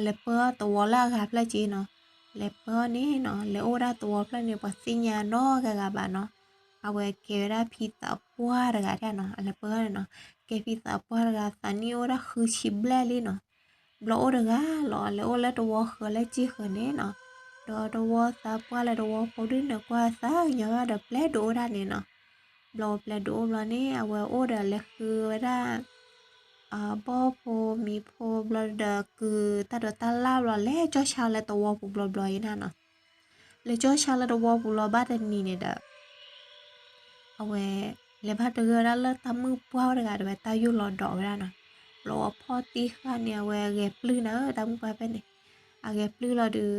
လဲၤပၢအီၣ်သဝီလၢအဂၤဖျၢၣ်က့နီၤ. လဲၤပၢအီၣ်န့ၣ်နီၤ လဲၤအိၣ်ဝဲဒၣ်သဝီဖျၢၣ်န့ၣ် ပှၤသ့ၣ်ညါနီတဂၤဂၤဘၣ်နီၤ. အဝဲကဲဝဲဒၣ်ဖံသးပှၢ်တဂၤဒၣ်နီၤ. အလဲၤပၢအီၣ်န့ၣ်နီၤ ကဲဖံသးပှၢ်တဂၤ သးနံၣ်အိၣ်ဝဲဒၣ်ဃုဆံဘျဲၣ်လံနီၤ. ဘျီအိၣ်တဂၤလီၤ လဲၤအိၣ်လၢတဝီဃၢၤလၢကၠ့ဃၢၤန့ၣ်နီၤ. ဒီးတဝီသးပှၢ်လၢတဝီဖိဒုးန့ၣ်ကွၢ်သးကညီၤဘၣ်ဒီးပျဲၢ်ဒိးအိၣ်ဒၣ်န့ၣ်နီၤ. ဘျီပျဲၢ်ဒိးအိၣ်ဘျီန့ၣ် အဝဲအိၣ်ဒီးလဲၤဃုဝဲဒၣ် ဘီၣ်ဖိမံၤဖိဘျီဒီးကုၤတၢ်ဒိးတၢ်လၣ်ဘျီ လဲၤကၠီၣ်ဆါလၢတဝီပူၤဘျီဘျီအံၤန့ၣ်နီၤ. လဲၤကၠီၣ်ဆါလၢတဝီပူၤလီၤဘၣ်တနံၤန့ၣ်ဒီး အဝဲ လဲၤဘၣ်တဂၢၢ်ဝဲဒၣ်လၢတၢ်မုၣ်ပှၢ်ဝဲတဂၤဒီးဝဲတၢ်ယိၣ်လီၤဒီးဝဲဒၣ်နီၤ. ဘျီအဖီၣ်တံၢ်ဃာ်န့ၣ် အဝဲဂဲၤပျုၢ်နၤဧၢ တၢ်မုၣ်ပှၢ်ဖဲန့ၣ် အဂဲၤပျုၢ်လီၤဒီး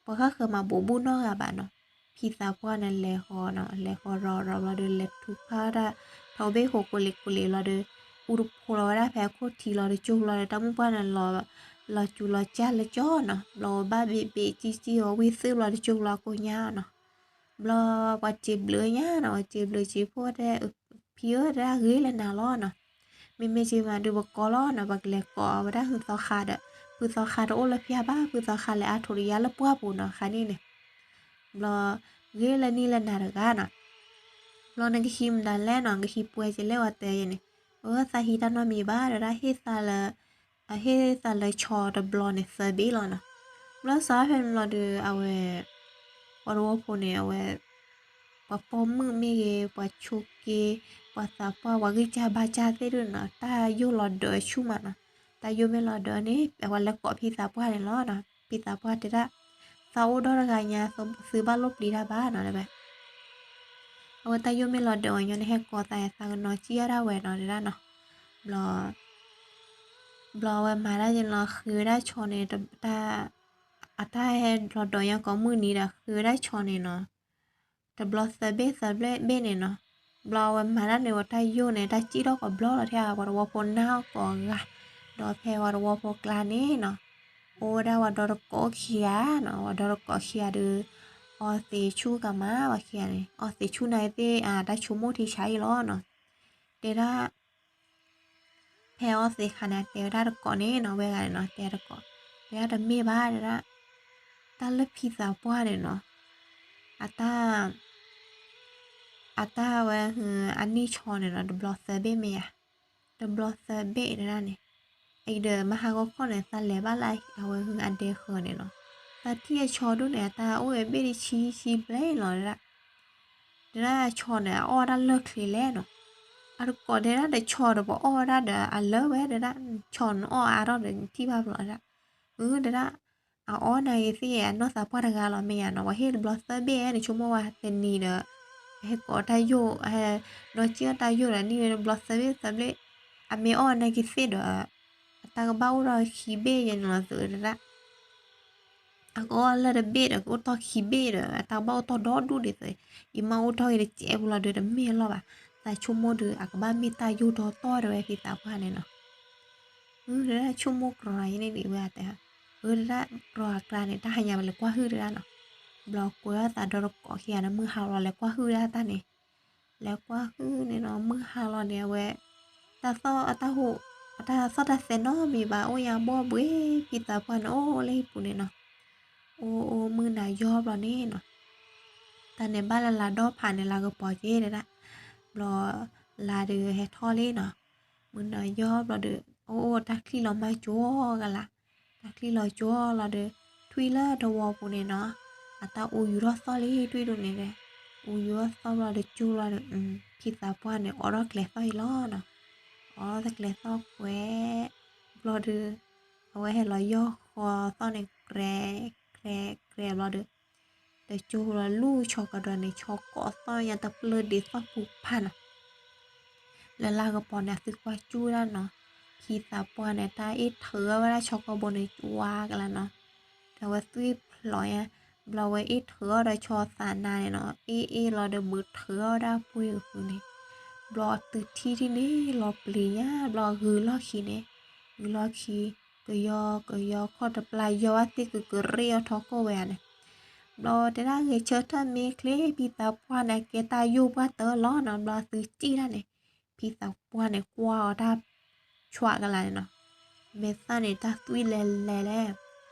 ပှၤဃၣ်ဃၢၤမၤဘူးဘူးနီတဂၤဘၣ်နီၤ. ဖံသးပှၢ်န့ၣ်လဲၤဃီၤနီၤ လဲၤဃီၤရီၤရီၤဘျီဒီး လဲၤထူဖးတၢ် ထီဘ့ၣ်ဃိးကိးလံၤကိးလံၤဘျီဒီး အူတဖိးလီၤဝဲဒၣ်ဖဲအခိၣ်ထံလီၤဒီး ကၠိလီၤဒီး တၢ်မုၣ်ပှၢ်န့ၣ် လီၤစူၤလီၤကၢ်လၢကၠီနီၤ. ဘျီဝဲဘၣ်ဘ့ၣ်ဘ့ၣ်ကၠံကၠံ အဝံၣ်သုးဘျီဒီး ကၠိလီၤကိညါနီၤ. ဘျီပှၤစံးဘျုးညါနီၤ ပှၤစံးဘျုးစံးဖှိၣ်တဲ ဖံဧၢ တၢ်ဂ့ၤလၢနၤလီၤနီၤ. မ့မ့ၢ်က့မးဒုးပကိးလီၤနီၤ ပကလဲၤကိးဝဲဒၣ်ဟုသီခါဒီး ဖုသီခါတအိၣ်လၢဖဲဘၣ် ဖုသီခါလဲၤအါထိးတယါလၢပှၢ်ပူၤနီၤ ခါန့ၣ်န့ၣ်. ဘျီ ဂ့ၤလၢနံၣ်လၢနၤတဂၤနီၤ. ဘျီနကဟံးမတၤလဲၣ်နီၤ ကဟံးပှဲၤက့လဲၣ်ဝဲတဲယဲန့ၣ်. အၢ သးဟံးတၢ်နီတမံၤဘၣ် ဒီးတၢ်ဟ့ၣ်သးလၢ အဟ့ၣ်သးလၢဆီတဘျီန့ၣ်သၢဘ့ၣ်လီၤနီၤ. ဘျီစးဖဲန့ၣ်ဘျီဒီး အဝဲ ပှၤတဝီဖိန့ၣ် အဝဲ ပှၤပိာ်မုၣ်မ့ၢ်ဂ့ၤ ပှၤဆိးက့ ပှၤသးပှၢ် ပှၤဂံၢ်စၢ်ဘါစၢ်သ့ၣ်ဒုးနီၤ တၢ်ယိၣ်လီၤဒၢးဆူၣ်မးနီၤ. တၢ်ယိၣ်မ့ၢ်လီၤဒၢးန့ၣ် အဝဲလဲၤကိးဖံသးပှၢ်န့ၣ်လီၤနီၤ. ဖံသးပှၢ်တဲဒၣ် သးအိၣ်ဒီတဂၤညါ သုဘၣ်လိၣ်ပျံၤတၢ်ဘၣ်နီၤ တဲဝဲ အဝဲတၢ်ယိၣ်မ့ၢ်လီၤဒၢးဝဲညီန့ၣ် ဟဲကိးသး သးကနီၤစံၣ်အီၣ်ဒၣ်ဝဲနီၤ တဲဒၣ်နီၤ. ဘျီ ဘျီအဝဲမၤတၢ်ယဲလီၤ ဃ့ဝဲဒၣ်ဆီန့ၣ် တၢ် အတၢ်ဟဲလီၤဒၢးညါကိးမုၢ်နံၤဒီး ဃ့ဝဲဒၣ်ဆီန့ၣ်နီၤ တဘျီသၢဘ့ၣ်သၢဘ့ၣ်န့ၣ်နီၤ. ဘျီအဝဲမၤတၢ်န့ၣ် ဝဲတၢ်ယိၣ်န့ၣ် တၢ်စံၣ်ထီၣ်ကိးဘျီလီၤထဲ ပှၤတဝီဖိနၢ်အီၣ်ကိးဂၤ, ဒီးဖဲပှၤတဝီဖိကျါန့ၣ်နီၤ, အိၣ်ဝဲဒၣ်ပှၤဒီတကိးခံဂၤနီၤ, ပှၤဒီတကိးခံဂၤဒီး အီသံးဆူၣ်ကမၣ် ပှၤခံဂၤန့ၣ် အီသံးဆူၣ်န့ၣ်သ့ၣ် တၢ်ဆိကမိၣ်ထံဆါအံၤလီၤနီၤ. တဲဒၣ် ဖဲအီသံးခါန့ၣ် တဲဝဲဒၣ်တကိးန့ၣ်နီၤ, ဝဲဂၤန့ၣ်နီၤ တဲတကိး, တဲဒၣ်တမ့ၢ်ဘၣ်တဲဒၣ်, တၢ်လၢဖံသးပှၢ်န့ၣ်နီၤ, အတၢ် အတၢ်ဝဲ အနံၣ်ဆီန့ၣ်နီၤ တဘျီသၢဘ့ၣ်မ့ၢ်ဧါ, တဘျီသၢဘ့ၣ်တဲဒၣ်န့ၣ်, အံၤဒီးမဟါဂီၤခီန့ၣ် သးလဲၤဘၣ်လၢအဝဲအဒဲဃၢၤန့ၣ်နီၤ, သးထံၣ်အဆီဒိၣ်န့ၣ် အတၢ်အိၣ်ဝဲဘ့ၣ်တဆံဆံဘျဲၣ်လီၤတဲဒၣ်. တဲဒၣ်ဆီန့ၣ် အအီၣ်ဝဲဒၣ်လၢချ့လဲၣ်နီၤ, အတကိးတဲဒၣ်ဒီးဆီဒီးပအီၣ်ဝဲဒၣ်ဒီးအလၢဝဲတဲဒၣ်, ဆီန့ၣ်အီၣ်အါထီၣ်ဒီးထံၣ်ဘၣ်ဘျီဒၣ်, အၢ တဲဒၣ် အအီၣ်နာ်က့ၤသ့ၣ် အနီၢ်သးပှၢ်တဂၤလီၤမ့ၢ်ဧါနီၤ, ပှၤဟ့ၣ်တဘျီသၢဘ့ၣ် နဆိကမိၣ်ဝဲတနံၤဒီး ဟဲကိးတၢ်ယိၣ် ဟဲဒီစံၣ်အီၣ်တၢ်ယိၣ်ဒီး နံၣ်ဝဲတဘျီသၢဘ့ၣ်သၢဘ့ၣ်, အမ့ၢ်အီၣ်နာ်က့ၤသ့ၣ်ဒီး အတၢ်ကဘၣ်အိၣ်ထီၣ်ခံဘ့ၣ်ယဲန့ၣ်လီၤသုးတဲဒၣ်. အကအီၣ်လၢတဘ့ၣ်ဒီး ကအိၣ်တီၢ်ခံဘ့ၣ်ဒီး အတၢ်ကဘၣ်အိၣ်တီၢ်ဒီဒူၣ်ဒ်သိး, ယမ့ၢ်အိၣ်တီၢ်က့ၤတစဲးဖိလီၤဒီး တမ့ၢ်အလီၢ်ဘၣ်, သးဆိကမိၣ်ဒီး အကဘၣ်မ့ၢ်တၢ်ယိၣ်ဒီတီၢ်တဲဝဲဖံသးပှၢ်န့ၣ်နီၤ. အၢ တဲဒၣ်ဆိကမိၣ်ကြၢးယဲန့ၣ်ဒံးဝဲတဲ, အၢ တဲဒၣ်ကြၢးအကျါန့ၣ် တၢ်ဟါညါပလဲၤကွၢ်ဟုၣ်တဲဒၣ်နီၤ, ဘျီကွဲးအီၣ်သးဒီတကိးခံဂၤန့ၣ် မုၢ်ဟါလီၤလဲၤကွၢ်ဟုၣ်ဒၣ်တၢ်န့ၣ် လဲၤကွၢ်ဟုၣ်န့ၣ်နီၤ မုၢ်ဟါလီၤန့ၣ် အဝဲ တၢ်သီၣ်အတၢ်ဟူး အတၢ်သီၣ်တၢ်သဲနီတမံၤဘၣ် အိၣ်ညါဘီၣ်ဘှံး ဖံသးပှၢ်န့ၣ် အိၣ်လၢဟံၣ်ပူၤန့ၣ်နီၤ, အိၣ်အိၣ်မုၢ်နၤယီၢ်ဘျီန့ၣ်နီၤ, တၢ်န့ၣ်ဘၣ်လၢလါဒီဖးန့ၣ် လါကပီၤက့ၤတဲဒၣ်, ဘျီ လါဒီးဟဲထီၣ်လံနီၤ, မုၢ်နၤယီၢ်ဘျီဒီး အိၣ်အိၣ်တၢ်ချံလီၤမၢ်ကၠိကလး, တၢ်ချံလီၤကၠိလီၤဒီး ထွံၣ်လၢတဝီပူၤန့ၣ်နီၤ, အတၢ်အူယူၤထီၣ်သီၣ်လံထွံၣ်ဒိၣ်န့ၣ်ဒီး, အူယူၤထီၣ်သီၣ်ဘျီဒီးကၠိလီၤဒီး ဖံသးပှၢ်န့ၣ် အိးထီၣ်ကျဲသီၣ်အံၤလီၤနီၤ, အိးထီၣ်ကျဲသီၣ်ကွဲး, ဘျီဒီး အဝဲဟဲလီၤယီၢ်ဃီသီၣ်န့ၣ် ကြဲ ကြဲ ကြဲဘျီဒီး တကၠိလီၤလူၢ်ဆီကဒီးန့ၣ် ဆီကိးသီၣ်ညါတပျၢၢ်ဒံးသီၣ်ပူၤဖးနီၤ, လၢလါကပီၤန့ၣ် အသုကွၢ်ကၠူၣ်ဒၣ်နီၤ, ဖံသးပှၢ်န့ၣ် တၢ်အ့ၣ်ထုးဝဲဒၣ်ဆီကိဘိန့ၣ် ကၠူဝါကလါနီၤ, ဒီးဝဲသွံၣ်ဖျိးညါ, ဘျီဝဲအ့ၣ်ထုးအီၣ်ဒီးဆီသးနါန့ၣ်နီၤ, အ့ၣ်အ့ၣ်လီၤဒီးဘုးထုးအီၣ်ဝဲဒၣ်ပှ့ၤကပူၤန့ၣ်, ဘျီအသုထံၣ်ဒ်န့ၣ်လီၤပျံၤညါ, ဘျီဂုၤလီၢ်ခံန့ၣ်, ဂုၤလီၢ်ခံ ကယီကယီခီၣ်တပျၢ်ယီၢ်ဘၣ်သ့ၣ်ကကရ့ၣ်အီၤထီၣ်ကိၢ်ဝဲဧါန့ၣ်, ဘျီတဲဒၣ်ဂဲၤဆၢထၢၣ်မ့ၢ်ချ့ ဖံသးပှၢ်န့ၣ် ကဲတၢ်ယိၣ်ပှၢ်တၢၢ်လီၤနီၤ, ဘျီသုစံၣ်ဒၣ်န့ၣ်, ဖံသးပှၢ်န့ၣ် ကွၢ်အီၤတၢ် ဆွးကလါန့ၣ်နီၤ, မဲာ်သၣ်န့ၣ် တၢ်သွံၣ်လဲၤလဲၤလဲၣ်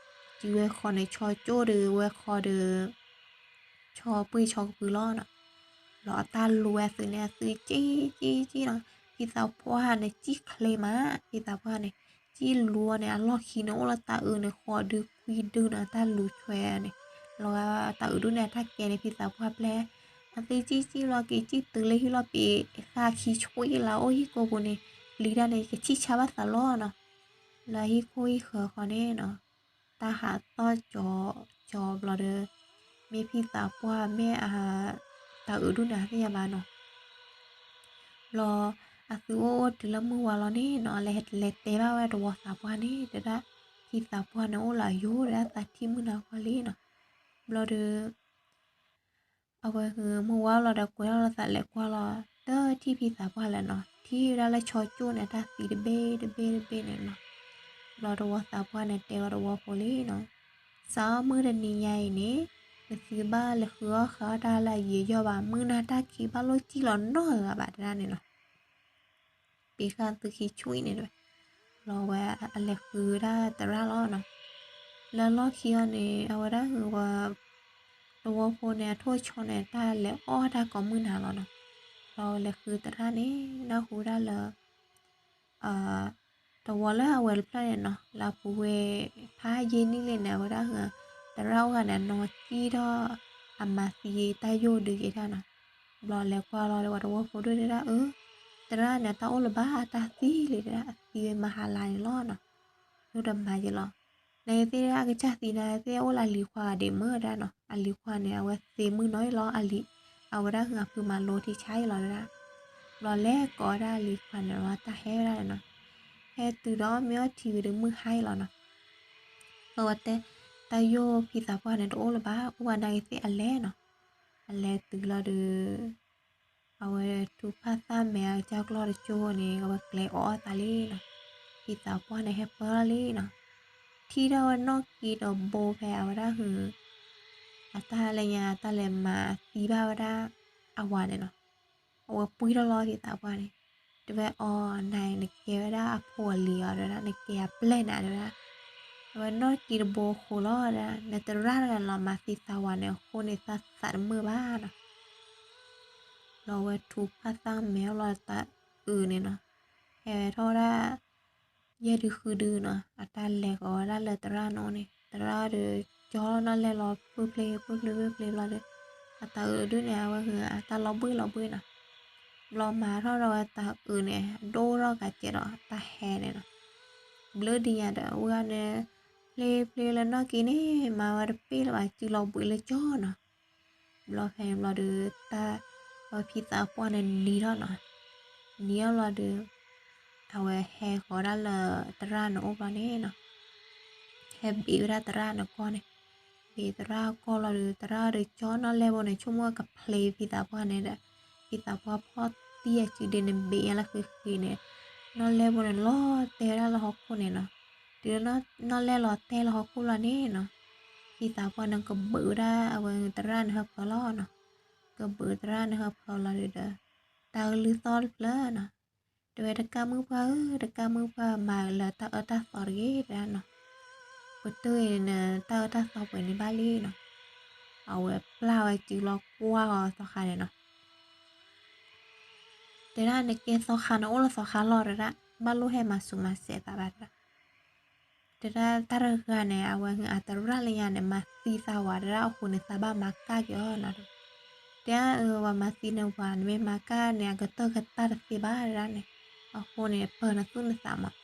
စံးဝဲဃီန့ၣ် ဆီကၠိၣ်ဒီးဝဲဃီဒီး ဆီပှ့ၢ်ဆီကပုၢ်လီၤနီၤ. ဘျီအတၢ်လူၤဝဲအသုးန့ၣ် အသုးက့က့က့နီၤ, ဖံသးပှၢ်န့ၣ် စံၣ်ချ့မး, ဖံသးပှၢ်န့ၣ် စံၣ်လူၤန့ၣ် အလီၢ်ခံန့ၣ် အိၣ်လၢတၤအုးန့ၣ် ဃိးဒုခွံဒုနီၤ, တၢ်လူၤဆွဲန့ၣ်, လီၤဂာ်တၤအုးဒုန့ၣ် အတၢ်ကဲန့ၣ် ဖံသးပှၢ်ပျဲၢ် အသုးက့က့လီၤ က့ၤစံၣ်တုၤလၢဟံၣ်လီၢ်ပံၤ, ဃၣ်ခံဆွံလၢအအိၣ်ဟံၣ်ကိၢ်ပူၤန့ၣ် ပျံၤတၢ်န့ၣ် ကဆံၣ်ဆါဘၣ်သးလီၤနီၤ. လၢဟံၣ်ခိၣ်ဟံၣ်ဃၢၤဃီန့ၣ်နီၤ, တၢ်ဟးသီၣ်ကၠီကၠီဘျီဒီး မ့ၢ်ဖံသးပှၢ်မ့ၢ်အ တၤအုးဒုန့ၣ် အသ့ၣ်ညါဘၣ်နီၤ. ဘျီအသုးအိၣ်အိၣ်တုၤလၢမုၢ်ဝါလီၤန့ၣ်နီၤ, လဲၤလဲၤတဲဘၣ်ဝဲတဝီသးပှၢ်န့ၣ် တဲဒၣ် ဖံသးပှၢ်န့ၣ်အိၣ်လၢအယိာ်ဒၣ် သးထံၣ်မုၢ်နၤခီလံနီၤ. ဘျီဒီး အဝဲမုၢ်ဝါလီၤဒီး ကွဲထီၣ်လီၤသးလဲၤကွၢ်လီၤ, တထံၣ်ဖံသးပှၢ်လၢၤနီၤ, ထံၣ်ဝဲဒၣ်လၢဆီကၠိၣ်န့ၣ် တၢ်သံတဘ့ၣ်တဘ့ၣ်တဘ့ၣ်န့ၣ်နီၤ. ဘျီတဝီသးပှၢ်န့ၣ်တဲဝဲတဝီဖိလံနီၤ, စးထီၣ်မုၢ်တနံၤညါအံၤန့ၣ် နသုဘၣ်လဲၤဃုအီၣ်ဃုအီတၢ်လၢအယံာ်ယီၢ်ဘၣ်, မုၢ်နၤတၢ်ခံးဘၣ်လိၣ်စံၣ်လီၤနီတဂၤဘၣ် တဲဒၣ်န့ၣ်နီၤ. ပ့ၤဃာ်သုခံဆွံန့ၣ်တဝဲ, ဘျီဝဲအလဲၤဃုဒၣ်သရၣ်လီၤနီၤ. လၢလီၢ်ခံအီၤန့ၣ် အဝဲဒၣ်ဝဲ တဝီဖိန့ၣ် အထိၣ်ဆီန့ၣ် တၢ်လဲၤအီၣ်တၢ်ကိးမုၢ်နၤလီၤနီၤ. ဘျီဝဲလဲၤဃုသရၣ်န့ၣ် နၢ်ဟူဒၣ်လၢ တဝီလၢအဝဲတဖျၢၣ်န့ၣ်နီၤ, လၢအပူၤဝဲဖးယံာ်နံၣ်လံန့ၣ် အဝဲဒၣ် သရၣ်အိၣ်ဂၤန့ၣ် အနီၢ်ကံၣ်ထီၣ် အမၤသံတၢ်ယိာ်ဒုးက့ၤတၢ်နီၤ. ဘျီလဲၤကွၢ်လီၤဒီး ပှၤတဝီဖိဒုးတဲဒၣ် အၢ သရၣ်န့ၣ် တၢ်အိၣ်လၢၤဘၣ် တၢ်သံလံတဲဒၣ်, အသံဝဲမဟါလါန့ၣ်လီၤနီၤ. ဒိၣ်တမၤယဲလီၤ. နသ့ၣ်ဒၣ်အကစၢ်သံနၤသ့ၣ် အိၣ်လၢအလံၤခွါဂၤဒံးမ့ၢ်ဒၣ်နီၤ, အလံၤခွါန့ၣ် အဝဲသ့မုၢ်နီၤလီၤ, အဝဲဒၣ်ဟုအဖုမၤလိထံဆါယဲလီၤဒၣ်. ဘျီလဲၤကိးဝဲဒၣ်အလံၤခွါန့ၣ် တၢ်ဟဲဝဲဒၣ်န့ၣ်နီၤ, ဟဲတုၤဒီးမ့ၢ်အီထံဝံၤဒီးမုၢ်ဟါယဲလီၤနီၤ. ဘျီဝဲတဲ တၢ်ယိာ်ဖံသးပှၢ်န့ၣ် တအိၣ်လၢၤဘၣ်, အိၣ်ဝဲနာ်က့ၤသ့ၣ်အလဲၤနီၤ. အလဲၤတုၤလီၤဒီး အဝဲထူဖးသၣ်မဲာ်အကစၢ်ကျီၢ်တကၠိန့ၣ် အဝဲကျဲအီၣ်အသးလံနီၤ. ဖံသးပှၢ်န့ၣ် ဟဲပၢၢ်လီၤလံနီၤ. ထံၣ်ထီၣ်ဝဲနီၢ်ကံၤဒီးဘိဖဲအဝဲဒၣ်ဟု အတၢ်လၢညါ အတၢ်လဲၤမၤသံဘၣ်ဝဲဒၣ်အဝၤန့ၣ်နီၤ. အဝဲပှံထီၣ်လီၤဖံသးပှၢ်န့ၣ်, တဲဝဲအီၤ နၤအံၤနကဲဝဲဒၣ်အဖိအလံၤအီၤတဲဝဲဒၣ်, နကဲအပျဲၢ်နၤတဲဝဲဒၣ်. အဝဲနီၢ်ကံၤတဘိဃိလီၤဒၣ်, နသရၣ်တဂၤလီၤမၤသံသးဝၤန့ၣ် အဃိန့ၣ် သးသးတမုာ်ဘၣ်နီၤ. ဘျီဝဲထူဖးသၣ်မဲာ်အိၣ်လီၤတၤအုးန့ၣ်နီၤ, ဟဲထီၣ်ဝဲဒၣ် ယဲၢ်ဒုဃုဒုနီၤ, အတၢ်လဲၤဃီၤဝဲဒၣ်လၢသရၣ်န့ၣ်န့ၣ်, သရၣ်ဒီး ကၠီနီၣ်လဲၢ်လီၤ ပှ့ၤဖျ့ ပှ့ၤဖျ့ ပှ့ၤဖျ့ဘျီဒီး အတၤအုးဒုန့ၣ် အဝဲဟု အတၢ်လီၤဘှံးလီၤဘှံးနီၤ. ဘျီမၤထီၣ်ဒီးဝဲတၤအုးန့ၣ် ဒိၣ်ထီၣ်ကးကဲးဒီးတၢ်ဟဲန့ၣ်နီၤ. ဘျုးဒ်ညါဒီး အဝဲန့ၣ် ဖျ့ဖျ့လၢနီၢ်ကံၤန့ၣ် မၤဝဲတပ့ၢ်လၢၤဘၣ် စုလီၤဘှံးလၢကၠီနီၤ. ဘျီဖဲန့ၣ်ဘျီဒီး တၢ် ဝဲဖံသးပှၢ်န့ၣ်နံၤထီၣ်နီၤ, နံၤထီၣ်ဘျီဒီး အဝဲဟဲဃီၤဒၣ်လၢသရၣ်န့ၣ်အိၣ်ဘျီန့ၣ်နီၤ, ဟဲဘ့းဝဲဒၣ်သရၣ်န့ၣ်ကီၢ်န့ၣ်, ဘ့းသရၣ်ကီၢ်လီၤဒီး သရၣ်ဒီးကၠီနီၣ်လဲၢ်ဘိန့ၣ် ဆိကမိၣ်ကဖျ့ဖံသးပှၢ်န့ၣ်ဒီး ဖံသးပှၢ်ဖီၣ်တံၢ်အစုဒ့န့ၣ် ဘ့းညါလၢဃံဃံန့ၣ်, နီၣ်လဲၢ်ဘိန့ၣ် လီၤတဲာ်ဝဲဒၣ်လၢဟီၣ်ခိၣ်န့ၣ်နီၤ. တုၤလၢ နီၣ်လဲၢ်လီၤတဲာ်လၢဟီၣ်ခိၣ်လီၤန့ၣ်နီၤ, ဖံသးပှၢ်န့ၣ်ကဘုးဝဲဒၣ်အဝဲသရၣ်န့ၣ်ဟၢဖၢလီၤနီၤ. ကဘုးသရၣ်န့ၣ်ဟၢဖၢလီၤဒီး တၢ်ကလုၢ်သီၣ်တဖျၢၣ်နီၤ. တဲဝဲတကၢ်မုၣ်ပှၢ်ဧၢ, တကၢ်မုၣ်ပှၢ် မၤလၢတၢ်အၢတၢ်သီတဂ့ၤတဲဒၣ်နီၤ. ပတုာ်အံၤန့ၣ် တၢ်အၢတၢ်သီပှဲၤန့ၣ်ဘၣ်လံနီၤ. အဝဲပျၢ်ဝဲစုလီၤကွၢ်ဂီၤသီခါန့ၣ်နီၤ. တဲဒၣ်နကဲသီခါန့ၣ် အိၣ်လၢသီခါလီၤတဲဒၣ်, ဘၣ်လိၣ်ဟဲမၤဆူးမၤစဲးသးဘၣ်တဲဒၣ်. တဲဒၣ်တၢ်တဂၤန့ၣ် အဝဲအသရၣ်လၢညါန့ၣ် မၤသံသးဝၤတဲဒၣ်, အဃိန့ၣ် သးဘၣ်မၤကၢ်က့ၤအီၤနီၤ. တဲဒၣ်အၢ ပှၤမၤသံန့ၣ်ပှၤ နမ့ၢ်မၤကၢ်န့ၣ် အကတၢၢ်ကတၢၢ်တသ့ဘၣ်တဲဒၣ်န့ၣ်, အဃိန့ၣ် ပၢၤနသူၣ်နသးမး.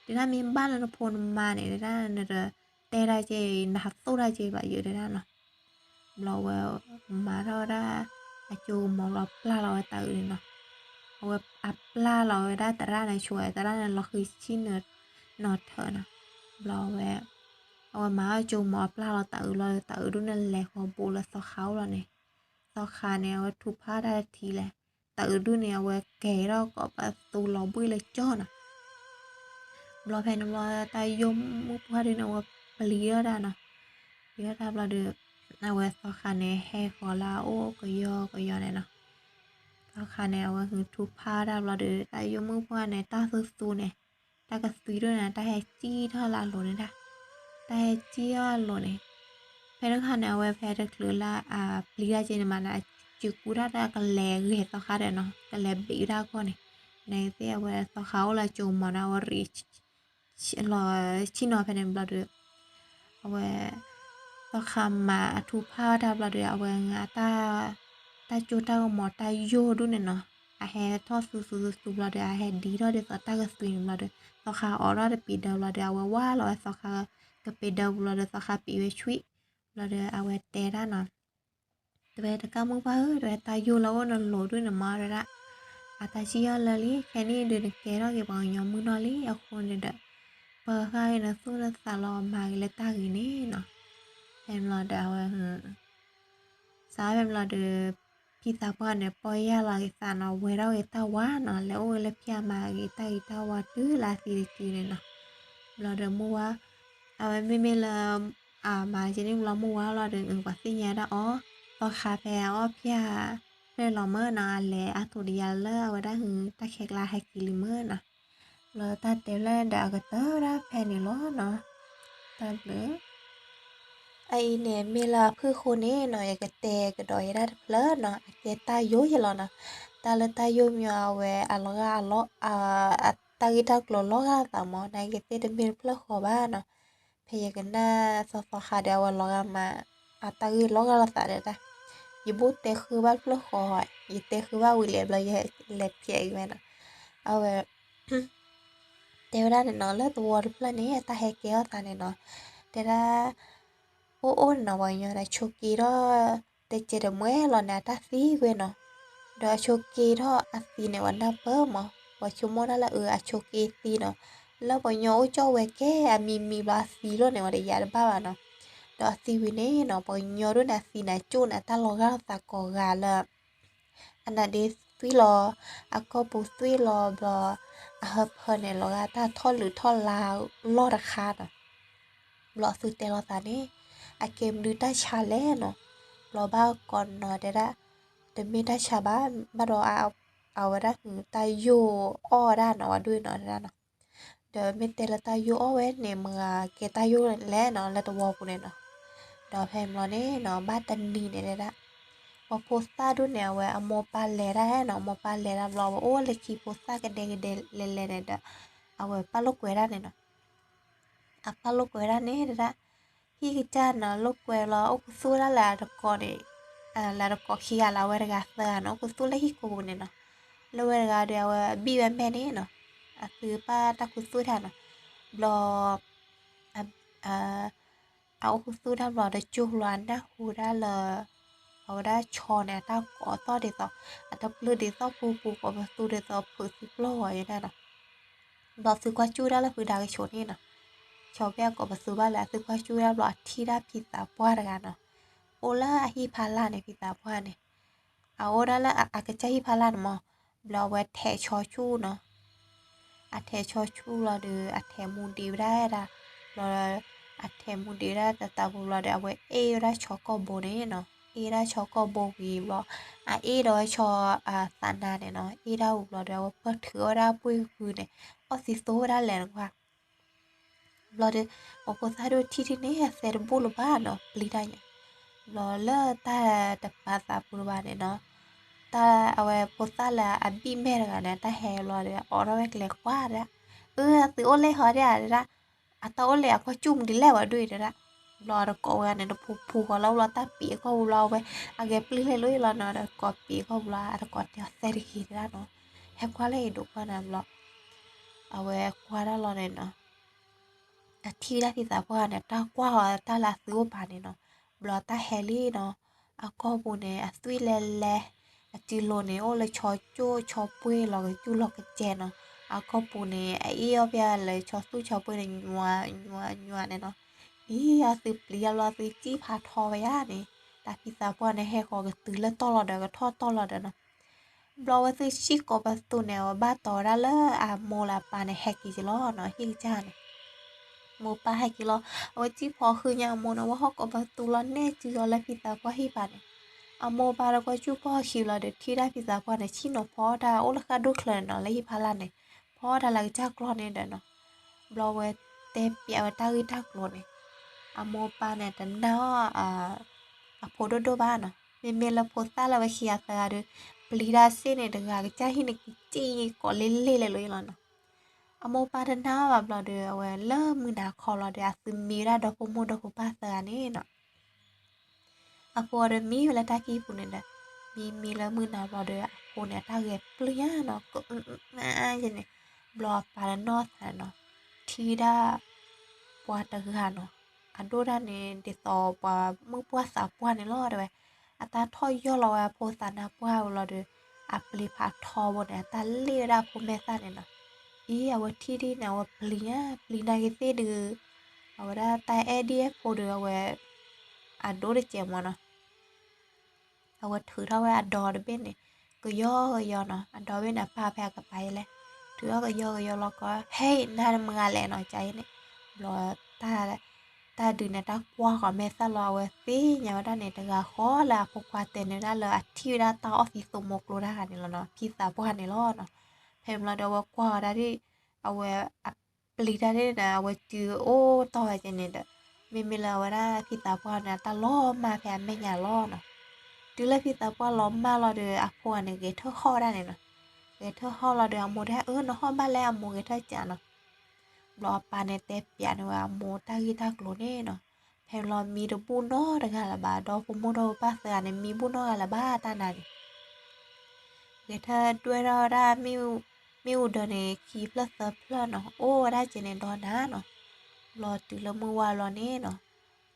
တဲဒၣ်မ့ၢ်ဘၣ်လၢနဖိနမါန့ၣ် တဲဒၣ်နတတဲဒၣ်က့ၤ နဟးသိၣ်ဒၣ်က့ၤဘၣ်ယိာ်တဲဒၣ်နီၤ. ဘျီဝဲမၤထီၣ်ဝဲဒၣ် အကၠိကမီၤလီၤပျၢ်လီၤဝဲတၤအုးန့ၣ်နီၤ. အဝဲအပျၢ်လီၤဝဲဒၣ်သရၣ်န့ၣ်ဆိဝဲ သရၣ်န့ၣ်လီၤဃံဆံၣ်နီၤထၢနီၤ. ဘျီဝဲ အဝဲမၤထီၣ်ကၠိကမီၤအပျၢ်လီၤတၤအုးလီၤဒီး တၤအုးဒုန့ၣ်လဲၤဃီၤဘူးလၢသီခါအိၣ်လီၤန့ၣ်, သီခါန့ၣ် အဝဲထူဖးတၢ်တထံၣ်လဲၣ်. တၤအုးဒုန့ၣ် အဝဲကဲထီၣ်ကိးပသူလီၤဘှံးလၢကၠီနီၤ. ဘျီဖဲန့ၣ်ဘျီ တၢ်ယိာ်မုၣ်ပှၢ်ဒုန့ၣ် အဝဲပျံၤထီၣ်ဒၣ်နီၤ. ပျံၤထီၣ်တၢ်ဘျီဒီး အဝဲသီခါန့ၣ် ဟဲဃီၤလၢအအိၣ်ကယီကယီန့ၣ်နီၤ. သီခါန့ၣ် အဝဲဟုထူဖးတၢ်ဘျီဒီး တၢ်ယိာ်မုၣ်ပှၢ်န့ၣ် တၢ်သူသူန့ၣ် တၢ်ကသွံဒိၣ်န့ၣ် တၢ်ဟဲစံၣ်ထီၣ်လၢအလိၤန့ၣ်ဒၣ်. တၢ်ဟဲစံၣ်အီၤအလိၤန့ၣ်, ဖဲတခါန့ၣ် အဝဲဖဲတချုးလၢအပျံၤတၢ်က့န့ၣ်မးန့ၣ် အစုကူတၢ်ဒီးကလဲၤဂဲၤသီခါဒီးနီၤ, ကလဲၤဘ့ၣ်ဝဲဒၣ်အဂီၢ်န့ၣ်, နသ့ၣ်အဝဲသီခါအိၣ်လၢကၠိမးန့ၣ် အဝဲရံး လီၤဆံၣ်နီၤဖဲန့ၣ်ဘျီဒီး အဝဲ သီခါမၤအထူဖၣ်တၢ်ဘျီဒီး အဝဲ တၢ်ကၠိတၢ်ကမီၤတၢ်ယိာ်ဒိၣ်န့ၣ်နီၤ, အဟဲထီၣ်သူသူသူသူဘျီဒီး အဟဲဒံထီၣ်ဒ်သိးတၢ်ကသွံန့ၣ်ဘျီဒီး သီခါအိးထီၣ်တပံၤဒၢဘျီဒီး အဝဲဝါလီၤဝဲသီခါကပ့ၤဒၢပူၤဘျီဒီး သီခါပံးဝဲဆွံၣ်, ဘျီဒီးအဝဲတဲဒၣ်နီၤ တဝဲတကၢ်မိၢ်ပှၢ်ဧၢ, တဝဲတၢ်ယိာ်လၢအိၣ်နလိၤဒိၣ်န့ၣ်မး တဲဒၣ်, အတၢ်စံၣ်အီၤလၢာ်လံ, ခဲနံၣ်ဒုးနကဲထီၣ်က့ၤပှၤကညီမုၢ်နီၢ်လံ, အဃိန့ၣ်ဒီး ပှၤဃၣ်ဂ့ၤနသူၣ်နသးလီၤမၤဂ့ၤလၢတၢ်ဂ့ၤန့ၣ်နီၤ, ဖဲန့ၣ်ဘျီဒီးအဝဲ စးဖဲန့ၣ်ဘျီဒီး ဖံသးပှၢ်န့ၣ် ပီၢ်ယၢ်လီၤက့ၤသးနီၤ, ဝဲထီၣ်က့ၤတၢ်ဝါနီၤ, လဲၤအိၣ်ဝဲလၢဖံးအမၤဂ့ၤတၢ်ဂ့ၤတၢ်ဝါတုၤလၢအသံတစုန့ၣ်နီၤ, ဘျီဒီးမိၢ်ဝါ အဝဲမ့မ့ၢ်လၢ အမၤကဲန့ၣ်ဘျီမိၢ်ဝါလီၤဒီး ပှၤသ့ၣ်ညါဒၣ်အီၤ, သီခါဖဲအအီၣ်ဖံးအါဖျၢၣ်လီၤမၢ်နီၤ, အလဲၤအါထီၣ်တယၤလၢအဝဲဒၣ်ဟု တၢ်ခဲကျါဟဲက့ၤလံမၢ်နီၤ, ဘျီတၢ်တဲဖျၢၣ်ဒီးအကတၢၢ်ဒၣ်ဖဲန့ၣ်လီၤနီၤ, တၢ်ဘျုး အအံၤန့ၣ်မ့ၢ်လၢအဖုၣ်ဃိန့ၣ်နီၤ, ယကတဲကဒီးယဲဒၣ်တဖျၢၣ်နီၤ, အကဲတၢ်ယိာ်ယဲလီၤနီၤ, တၢ်လၢတၢ်ယိာ်မ့ၢ်အဝဲအလီၤဂာ်အလီၢ် တၢ်ဂ့ၢ်တၢ်ကျိၤလီၤဂာ်လိာ်သးမး, နာ်က့သ့ၣ်တမ့ၢ်တဖျၢၣ်ဃီဘၣ်နီၤ, ဖဲယကနၣ်သီသီခါဒီး အဝဲလီၤဂာ်မး အတၢ်ဂ့ၢ်လီၤဂာ်လိာ်သးဒီးတၢ်, ယဘိၣ်တဲဃုဘၣ်တဖျၢၣ်ဃီ, ယတဲဃုဘၣ်ဝံၤလဲၣ်ဘျီယလဲၤဖျဲးအံၤဝဲနီၤ, အဝဲ တဲဝဲဒၣ်န့ၣ်နီၤ, လၢသဝီတဖျၢၣ်န့ၣ် အတၢ်ဟဲကဲထီၣ်သးန့ၣ်နီၤ, တဲဒၣ် အိၣ်အိၣ်န့ၣ်နီၤ, ပှၤကညီဒီးဆိးက့ထီၣ် တစဲးတမှဲလီၤန့ၣ် အတၢ်သံကွံာ်နီၤ, ဒီးအဆိးက့ထီၣ်အသံန့ၣ် ပှၤနၢ်ပၢၢ်မး, ပှၤဆိကမိၣ်ဒၣ်လၢအအဆိးက့သံနီၤ, လၢပှၤကညီအိၣ်ကၠီၣ်ဝဲကဲ အမံမံဘျီအသံလီၤန့ၣ် ပှၤတယာ်တဘၣ်ဘၣ်နီၤ, ဒီးအသံဝံၤန့ၣ်နီၤ, ပှၤကညီဒိၣ်န့ၣ် အသံန့ၣ်အကၠိၣ်န့ၣ် အတၢ်လီၤဂာ်လိာ်သးကိးဂၤလၢ အနါဒ့သွံၣ်လီၤ, အကီၢ်ပူၤသွံၣ်လီၤဘျီ, အဟၢဖၢန့ၣ် လီၤဂာ်တၢ်ထီၣ်လုးထီၣ်လါလီၢ်တခါနီၤ, ဘျီအသုတဲလိာ်သးန့ၣ်, အကဲမနုၤတၢ်ဆါလဲၣ်နီၤ, ဘျီဘၣ်ကိးနီၤတဲဒၣ်, တမ့ၢ်တၢ်ဆါဘၣ်, ဘၣ်ဒီး အဝဲဒၣ်ဟု တၢ်ယိာ်အီၣ်ဝဲဒၣ်နီၤ, ပှၤဒိၣ်နီၤတဲဒၣ်နီၤ, ဒီးမ့ၢ်တဲလၢတၢ်ယိာ်အီၣ်ဝဲန့ၣ် မ့ၢ်ကဲတၢ်ယိာ်လဲၣ်နီၤ လၢသဝီပူၤန့ၣ်နီၤ, ဒီးဖဲန့ၣ်ဘျီန့ၣ်နီၤ ဘၣ်တနံၤန့ၣ်တဲဒၣ် ပှၤဖိသၣ်ဒိၣ်န့ၣ် အဝဲအမိၢ်ပၢ်လဲၤတၢ်နီၤ, အမိၢ်ပၢ်လဲၤတၢ်ဘျီ အဝဲအိၣ်လၢခံဖိသၣ်ကဒဲကဒဲလဲၤလဲၤန့ၣ်ဒီး အဝဲပာ်လိာ်ကွဲဒၣ်န့ၣ်နီၤ, အပာ်လိာ်ကွဲဒၣ်န့ၣ်တဲဒၣ်, ဟံၣ်ကစၢ်နီၤ လိာ်ကွဲလီၤ အိၣ်ခူသူၣ်ဒၣ်လၢအတကိးန့ၣ်, လၢအတကိးခံဂၤလၢအဝဲတဂၤသၢဂၤန့ၣ် အိၣ်ခူသူၣ်လၢဟံၣ်ခိၣ်ပူၤန့ၣ်နီၤ, လၢဝဲတဂၤဒီး အဝဲဘံၣ်ဝဲမဲာ်န့ၣ်နီၤ, အသုပာ်တၢ်ခူသူၣ်တၢ်နီၤ, ဘျီ အအိၣ်ခူသူၣ်တၢ်ဘျီ တကၠိၢ်ဘျီ အနၢ်ဟူဒၣ်လၢ အဝဲဒၣ်ဆီန့ၣ် အတၢ်ကိးသီၣ်ဒ်သိး အတၢ်ပျုၢ်ဒ်သိးပူၤပူၤ ကိးပသူဒ်သိးဖုးသံပျီၢ်ဝဲယဲဒၣ်နီၤ, ဘျီသုကွၢ်ကၠူၣ်ဒၣ်လၢဖုဒါကဆိးန့ၣ်နီၤ, ဆီဖဲအကိးပသူဘၣ်လၢ အသုကွၢ်ကၠူၣ်ဒၣ်ဘျီ အထံၣ်ဒၣ်ဖံသးပှၢ်တဂၤနီၤ, အိၣ်လၢအဟံၣ်ဖးလၢ်န့ၣ် ဖံသးပှၢ်န့ၣ် အအိၣ်ဒၣ်လၢအကစၢ်ဟံၣ်ဖးလၢ်န့ၣ်မး, ဘျီအဝဲထဲးဆီဆူၣ်နီၤ, အထဲးဆီဆူၣ်လီၤဒီး အထဲးမူဒံးဝဲဒၣ်ဒၣ်, ဘျီ အထဲးမူဒံးဝဲဒၣ်သတးပူၤဘျီဒီး အဝဲအ့ၣ်ဝဲဒၣ်ဆီကီၢ်ဘိန့ၣ်နီၤ, အ့ၣ်ဒၣ်ဆီကီၢ်ဘိဝံၤဘျီ, အအ့ၣ်ဒီးဝဲဆီသးနါန့ၣ်နီၤ, အ့ၣ်ဒၣ်ဝံၤဘျီဒီး အဝဲပၢၢ်ထုးအီၣ်ဝဲဒၣ်ပှ့ၢ်ဖုန့ၣ်, အီၣ်သံသိဝဲဒၣ်လဲၣ်နကွၢ် ဘျီဒီး ပှၤဖိသၣ်ဒိၣ်ထံၣ်ထံၣ်န့ၣ် အသဲတဘူၣ်လၢၤဘၣ်နီၤ, ပျံၤတၢ်ညါ, ဘျီလၢတၢ်တပာ်သးပူၤတဘၣ်န့ၣ်နီၤ, တၢ်အဝဲဖိသၣ်လၢအဘံၣ်မဲာ်တဂၤန့ၣ် တၢ်ဟဲဘျီဒီး အိးထီၣ်ဝဲကျဲကွၢ်ဒၣ်, အၢ အသုအိၣ်လၢဟီဒၣ်ဒၣ်, အတၢ်အိၣ်လၢအကွၢ်ကၠူၣ်မနုၤလဲၣ်ဝဲဒၣ်တဲဒၣ်, ဘျီအတကိးဝဲန့ၣ် တဖူဖူဃီလၢဘျီတၢ်ပံးအကီၢ်ပူၤဘျီဝဲ, အဂဲၤပျုၢ်လဲၤလိအံၤလီၤနီၤ, တကိးပံးအကီၢ်ပူၤလီၤ အတကိးတဲအီၤသဲတဂ့ၤတဲဒၣ်နီၤ, ဟဲကွၢ်လၢအံၤဒိးကွၢ်န့ၣ်ဘျီ အဝဲကွၢ်ဒၣ်လီၤန့ၣ်နီၤ, အထံၣ်ဝဲဒၣ်ဖံသးပှၢ်န့ၣ် တၢ်ကွၢ်အီၤတၢ်လၢအသုအိၣ်ပာ်န့ၣ်နီၤ, ဘျီတၢ်ဟဲလံနီၤ, အကီၢ်ပူၤန့ၣ် အသွံၣ်လဲၤလဲၤ, အစုလိၤန့ၣ် အိၣ်လၢဆီကၠိၣ်ဆီပှ့ၢ်လီၤကစူၣ်လီၤကစဲးနီၤ, အကီၢ်ပူၤန့ၣ် အအ့ၣ်အီၣ်ဖဲလၢဆီသူၣ်ဆီပှ့ၢ်န့ၣ် ညွၤညွၤန့ၣ်နီၤ, အံၤအသုပျံၤယါဘျီသုစံၣ်ဖးထီဝဲယါန့ၣ်, တၢ်ဖံသးပှၢ်န့ၣ် ဟဲဃီၤကတုၤလၢတီၢ်လီၤဒီးကထီၣ်တီၢ်လီၤဒီးနီၤ ဘျီဝဲသုစံၣ်ကိးပသူန့ၣ် အဝဲဘၣ်တီဝဲဒၣ်လၢအမိၢ်လၢအပၢ်န့ၣ် ဟဲက့ၤက့ၤလီၤနီၤ, ဟံၣ်ကစၢ်န့ၣ်, မိၢ်ပၢ်ဟဲက့ၤလီၤ, အဝဲစံၣ်ဖီဃုညါအမိၢ်န့ၣ် ဝဲဟီၣ်ကိးပသူလီၤနဲၣ်စုအီၤလၢဖံသးပှၢ်ဟံၣ်ပာ်န့ၣ်, အမိၢ်ပၢ်တကွၢ်စူၣ်ဖီဃံလီၤဒီး ထံၣ်ဒၣ်ဖံသးပှၢ်န့ၣ် ဆ့ၣ်နီၤဖီတၢ်အိၣ်လၢဃၣ်ဒိၣ်ချၢန့ၣ်နီၤ, လၢဟံၣ်ဖးလၢ်န့ၣ်, ဖီတၢ်လၢကစၢ်ကျီၢ်န့ၣ်ဒီးနီၤ, ဘျီဝဲတဲပျးဝဲတၢ်ဂ့ၢ်တၢ်ကျိၤန့ၣ် အမိၢ်ပၢ်န့ၣ်တနာ်အီၤ အဖိဒိၣ်ဒိၣ်ဘၣ်နီၤ. မ့မ့ၢ်လၢဖိသၣ်လၢဝဲခံဂၤသၢဂၤဒီး ပျံၤတၢ်စ့ၢ်န့ၣ် တဂၤကစၢ်ဟံၣ်န့ၣ် ကစံၣ်ကိးလ့လ့လဲၤလိာ်အံၤလီၤနီၤ. အမိၢ်ပၢ်တနာ်အီၤဘၣ်ဘျီဒီး အဝဲလၢမုၢ်နၤခီဘျီဒီး အသုမံဝဲဒၣ်ဒီဖိမိၢ်ဒီဖိပၢ်သၢဂၤန့ၣ်နီၤ. အဖိဒီးမံဝဲလၢတၢ်ကံၢ်ပူၤန့ၣ်ဒီး မံမံလၢမုၢ်နၤဘျီဒီး အဖိန့ၣ် အတၢ်ဂဲၤပျုၢ်ညါနီၤ ကန့ၣ် ဘျီအပၢ်ဒီးနီၢ်သးနီၤ ထံၣ်ဝဲဒၣ် ပှၤတဂၤနီၤ အဒိၣ်ဒၣ်န့ၣ် ဒ်သိးပှၤမုၢ်ပှၢ်သးပှၢ်န့ၣ်လီၤတဲဝဲ. အတၢ်ထီၣ်ယီၢ်လီၤဝဲအဖိသးနါပှၢ်ဝံၤလီၤဒီး အပျံၤဖးထီဘိန့ၣ် အတၢ်လ့ၣ်ဝဲဒၣ်အဖိမဲာ်သၣ်န့ၣ်နီၤ. အံၤ အဝဲထံၣ်ဒ်န့ၣ် အဝဲပျံၤညါ ပျံၤနာ်က့ၤသ့ၣ်ဒုး အဝဲဒၣ်တၢ်အဲၣ်ဒ်အဖိဒီးအဝဲ အဒိၣ်တစဲးမးနီၤ. အဝဲထုးထီၣ်ဝဲအဒီတဘ့ၣ်န့ၣ် ကယီကယီနီၤ. အဒီဘ့ၣ်န့ၣ် အပၢ်ဖဲအကပၤယဲလဲၣ် ထုးထီၣ်ကယီကယီလီၤကီ ဟဲ နၤမတၤဂၤလဲၣ်နီၤ ကန့ၣ် ဘျီ တၢ်ဒုးန့ၣ် တၢ်ကွၢ်ဃီၤမဲာ်သၣ်လီၤ အဝဲသ့ၣ်ညါဝဲဒၣ်န့ၣ် တဂၤဃီလၢအဖိခွါတဲန့ၢ်ဝဲဒၣ်လၢအထံၣ်ဝဲဒၣ်တၢ်အီၣ်သံသိမိကျိတၢ်ဂၤန့ၣ်လီၤနီၤ ဖံသးပှၢ်န့ၣ်လီၤနီၤ. ဖဲန့ၣ်ဘျီဒီးအဝဲကွၢ်ဝဲဒၣ်ဒ် အဝဲ အပျံၤတၢ်ဒ်န့ၣ် အဝဲတုၤအိၣ်တီၢ်ဝဲကန့ၣ်ဒီး မ့မ့ၢ်လၢအဝဲဒၣ်ဖံသးပှၢ်န့ၣ် အတၢ်လီၤမၢ်ဖဲအမဲာ်ညါလီၤနီၤ. တုၤလၢဖံသးပှၢ်လီၤမၢ်လီၤဒီး အဖိဂၤန့ၣ် ဂဲၤထၢၣ်ဟီၣ်ဝဲဒၣ်န့ၣ်နီၤ. ဂဲၤထၢၣ်ဟီၣ်လီၤဒီး အမိၢ်တဲ အၢ နဟီၣ်ဘၣ်လဲၣ် အမိၢ်ဂဲၤထၢၣ်ကးနီၤ. ဘျီအပၢ်န့ၣ်တဲပျးန့ၢ်ဝဲအမိၢ်တၢ်ဂ့ၢ်တၢ်ကျိၤန့ၣ်နီၤ. ဖဲလီၤမံတဘူၣ်နီတဂၤလၢၤဘၣ် ဒီဖိမိၢ်ဒီပၢ်သၢဂၤန့ၣ် မံဘူၣ်နီတဂၤလၢၤဘၣ်တၢ်နၤန့ၣ် ဂဲၤထၢၣ်ဒွဲၣ်ထီၣ်ဝဲဒၣ် မ့ၣ်အူဒၢန့ၣ် ခံဖျၢၣ်သၢဖျၢၣ်နီၤ အိၣ်ဝဲဒၣ်က့န့ၣ်ဒီးနၤနီၤ. ဘျီတုၤလၢမုၢ်ဝါဘျီန့ၣ်နီၤ